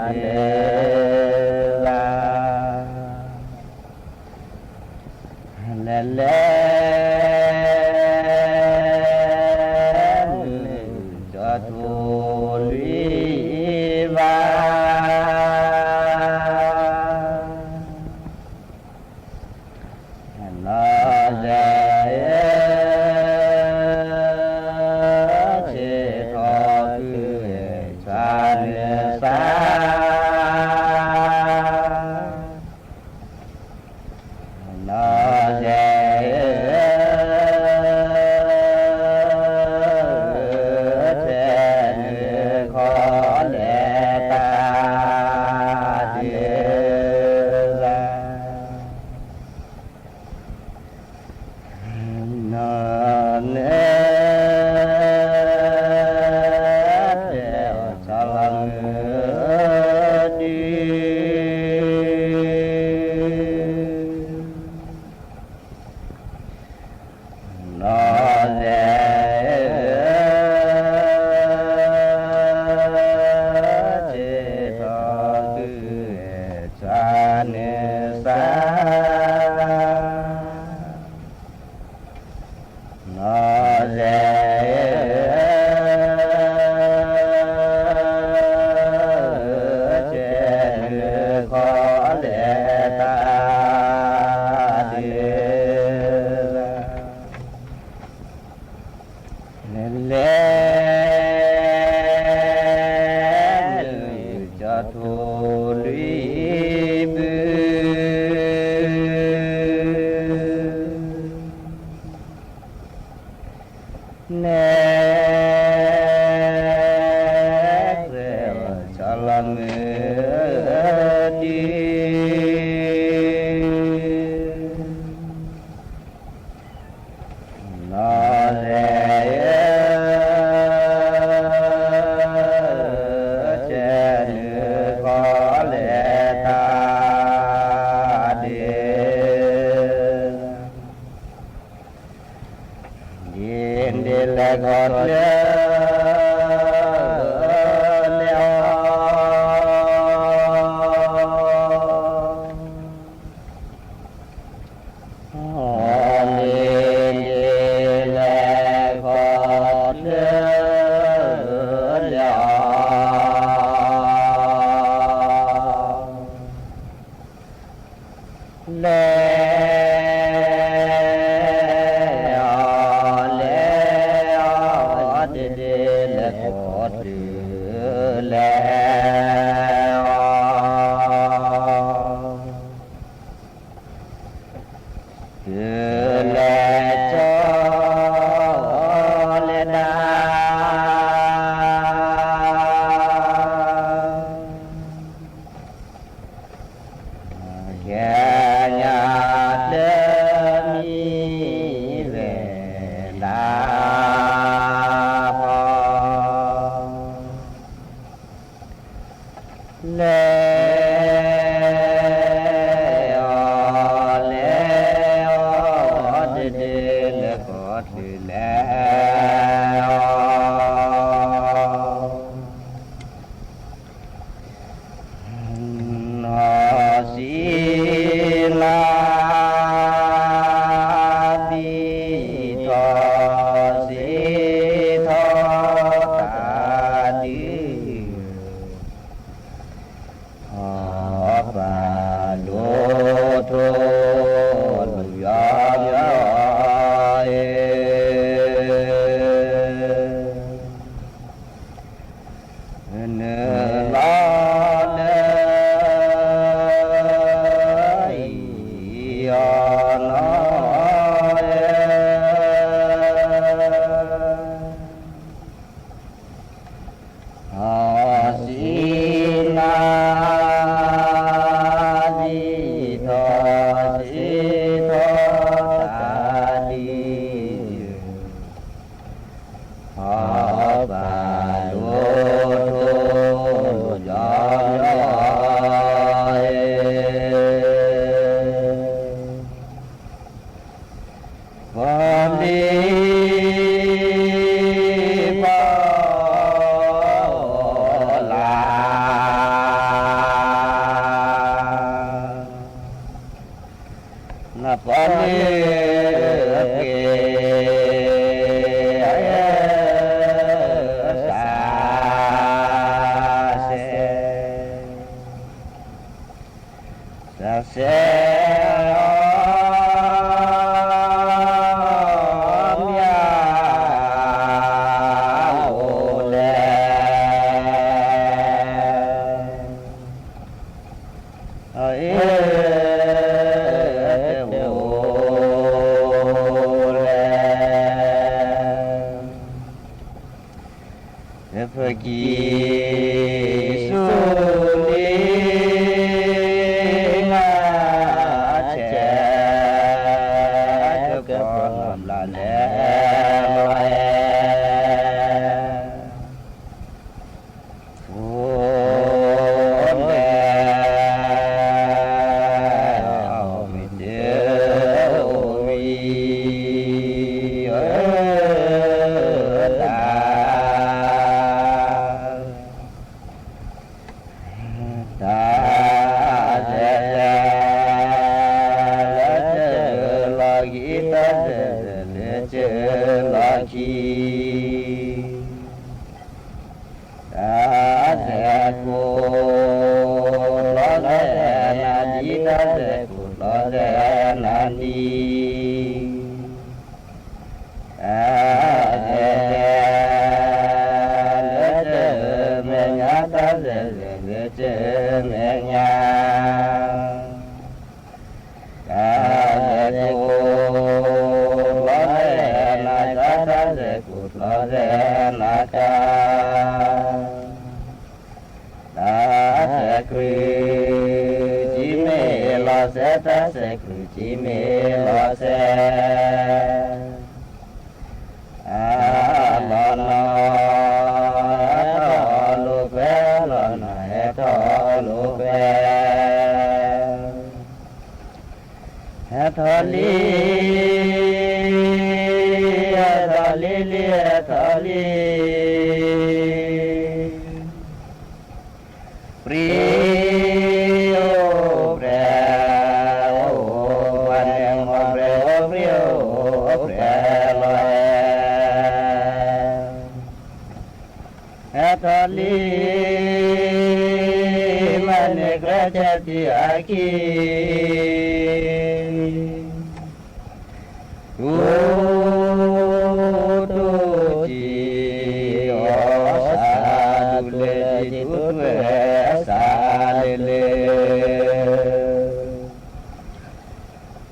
ခီလဲၤတၢ်ဒုးလၢ် လဲၤလဲၤ မုၢ်ကၠီၤထူလွံၢ်ဘၣ် နီၢ်သဲးဧၢ, ဆ့ၣ်ထီၣ်ကုၢ်ဂဲၤ ကွၢ်နုာ်စၢ် နီၢ်သဲးဧၢ, သဲးနုာ်ခီလဲၤတၢ်ဒုးလၢ် နီၢ်သဲး ဆၢလီၤမုၢ်ဒံး နီၢ်သဲးဧၢ, ဆ့ၣ်ထီၣ်ကုၢ်ဂဲၤ ကွၢ်နုာ်စၢ် နီၢ်သဲးဧၢ, ဆ့ၣ်ထီၣ်ကုၢ်ဂဲၤ ကွၢ်နုာ်စၢ်ဒုးလၢ် လဲၤလဲၤ မုၢ်ကၠီၤထူလွံၢ်ဘုး နဲၣ်ကျဲအီၤဆီလီၤမုၢ်ဒံး နီၢ်သဲးဧၢ, ဆ့ၣ်နုာ်ခီလဲၤတၢ်ဒုး ဒ်ဒ်လဲၤခီဖျိ လဲၤအီၤ ဒ်ဒ်လဲၤခီဖျိ လဲၤအီၤ လဲၤအီၤ လဲၤအီၤ ဒ် လဲၤအီၤ လဲၤအီၤ တဒုးလဲၤဃီၤချုးလဲၤ နီၢ်စံနၤဘံၣ်ထီၣ်စံထီၣ်တၢ်ဒုး အပၢ်ဒိၣ်ထူၣ်လူၢ်ယီၤယီၤအံၤ နုာ်လီၤလၢအံၤအီၤနီၤ အီၤစံနၤ စံထီၣ်စံထီၣ်တၢ်ဒုး အပၢ်ဒိၣ်ထူၣ်လူၢ်ယီၤယီၤအံၤ ပီၣ်လံၣ်ပီၣ်လၢ် နပီၣ်လံၣ်က့ၤ စၢ်စဲး စၢ်စဲးအီၤ မၠၣ်အိၣ်လဲၣ် အအ့ၣ်တအိၣ်လဲၣ် ပကံၢ်ဆူၣ်လံ နဆဲး ကကီၢ်နီၢ်ဘျးလဲၤလီၤအဲၣ် အိၣ်လဲၣ် အီၣ်မ့ၤတအိၣ်ဝံၤ တၢ် တၢ်စဲးစဲး လၢတၢ်လီၢ်ခံ တၢ်စဲးစဲးလၢတၢ်လီၢ်ခံ တၢ်စဲးကိး လီၤစဲးနၤဒံး တၢ်စဲးကိး လီၤစဲးနၤဒံး တၢ်စဲးစဲး လၢတၢ်မဲာ်ညါ တၢ်စဲးစဲး လၢတၢ်မဲာ်ညါ တၢ်စဲးကိး လီၤစဲးနၤကါ တၢ်စဲးကိး လီၤစဲးနၤကါ တၢ်စဲးကြုး စံးမ့ၢ်လီၤစဲး တၢ်စဲးကြုး စံးမ့ၢ်လီၤစဲး အလီၤနီၤ ဟဲထီၣ်လိာ်ကွဲ လီၤနီၤ ဟဲထီၣ်လိာ်ကွဲ ဟဲထီၣ်လံ ဟဲထီၣ်လံလံ ဟဲထီၣ်လံ ပြံအိၣ်ပြဲ အိၣ်ဝဲန့ၣ် မ့ၢ်ပြံအိၣ်ပြံအိၣ်ပြဲလီၤ ဟဲထီၣ်လံ မ့ၢ်န့ၣ်ကြဲးဆဲးတံၢ်အခံ တူၢ်တူၢ်တံၢ် အီၣ်စၢ်ဒူၣ်လၢတံၢ် တူၢ်တူၢ်အီၣ်စၢ်လၢလၢ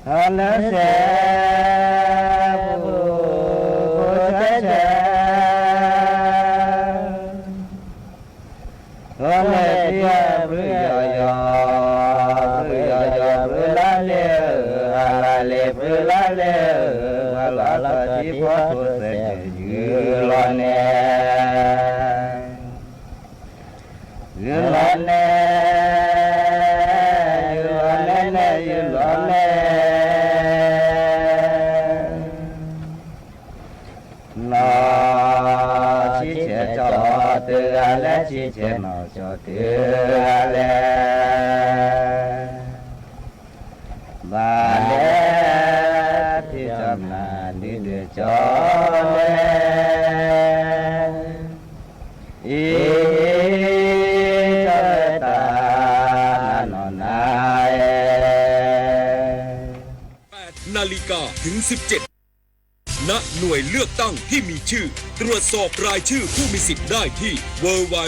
အလၢစဲး ပူၤဆဲးဆဲး အီၣ်လဲၣ်တံၢ်အဘြုးယီၤယီၤ ဘြုးယီၤယီၤ ဘြုးလါလဲၣ်ဧၢ အလါလဲၣ် ဘြုးလါလဲၣ်ဧၢ ပှၤလီၤလီၤတံၢ်ဖီထိးစဲး ယုၢ်လီၤနဲ ယုၢ်လီၤနဲ ကဲနီၢ်ကၠီတုၤဒၣ်လဲၣ်, ဘၣ်လဲၣ် ဖံးတၢ်မၤဒုးဒုးကၠီလဲၣ်, အံၤ တၢ်လၢတၢ်နးနီၢ်နၤအဲ แปดนาฬิกาถึงสิบเจ็ด ณ หน่วยเลือกตั้งที่มีชื่อ ตรวจสอบรายชื่อผู้มีสิทธิ์ได้ที่ ดับเบิลยู ดับเบิลยู ดับเบิลยู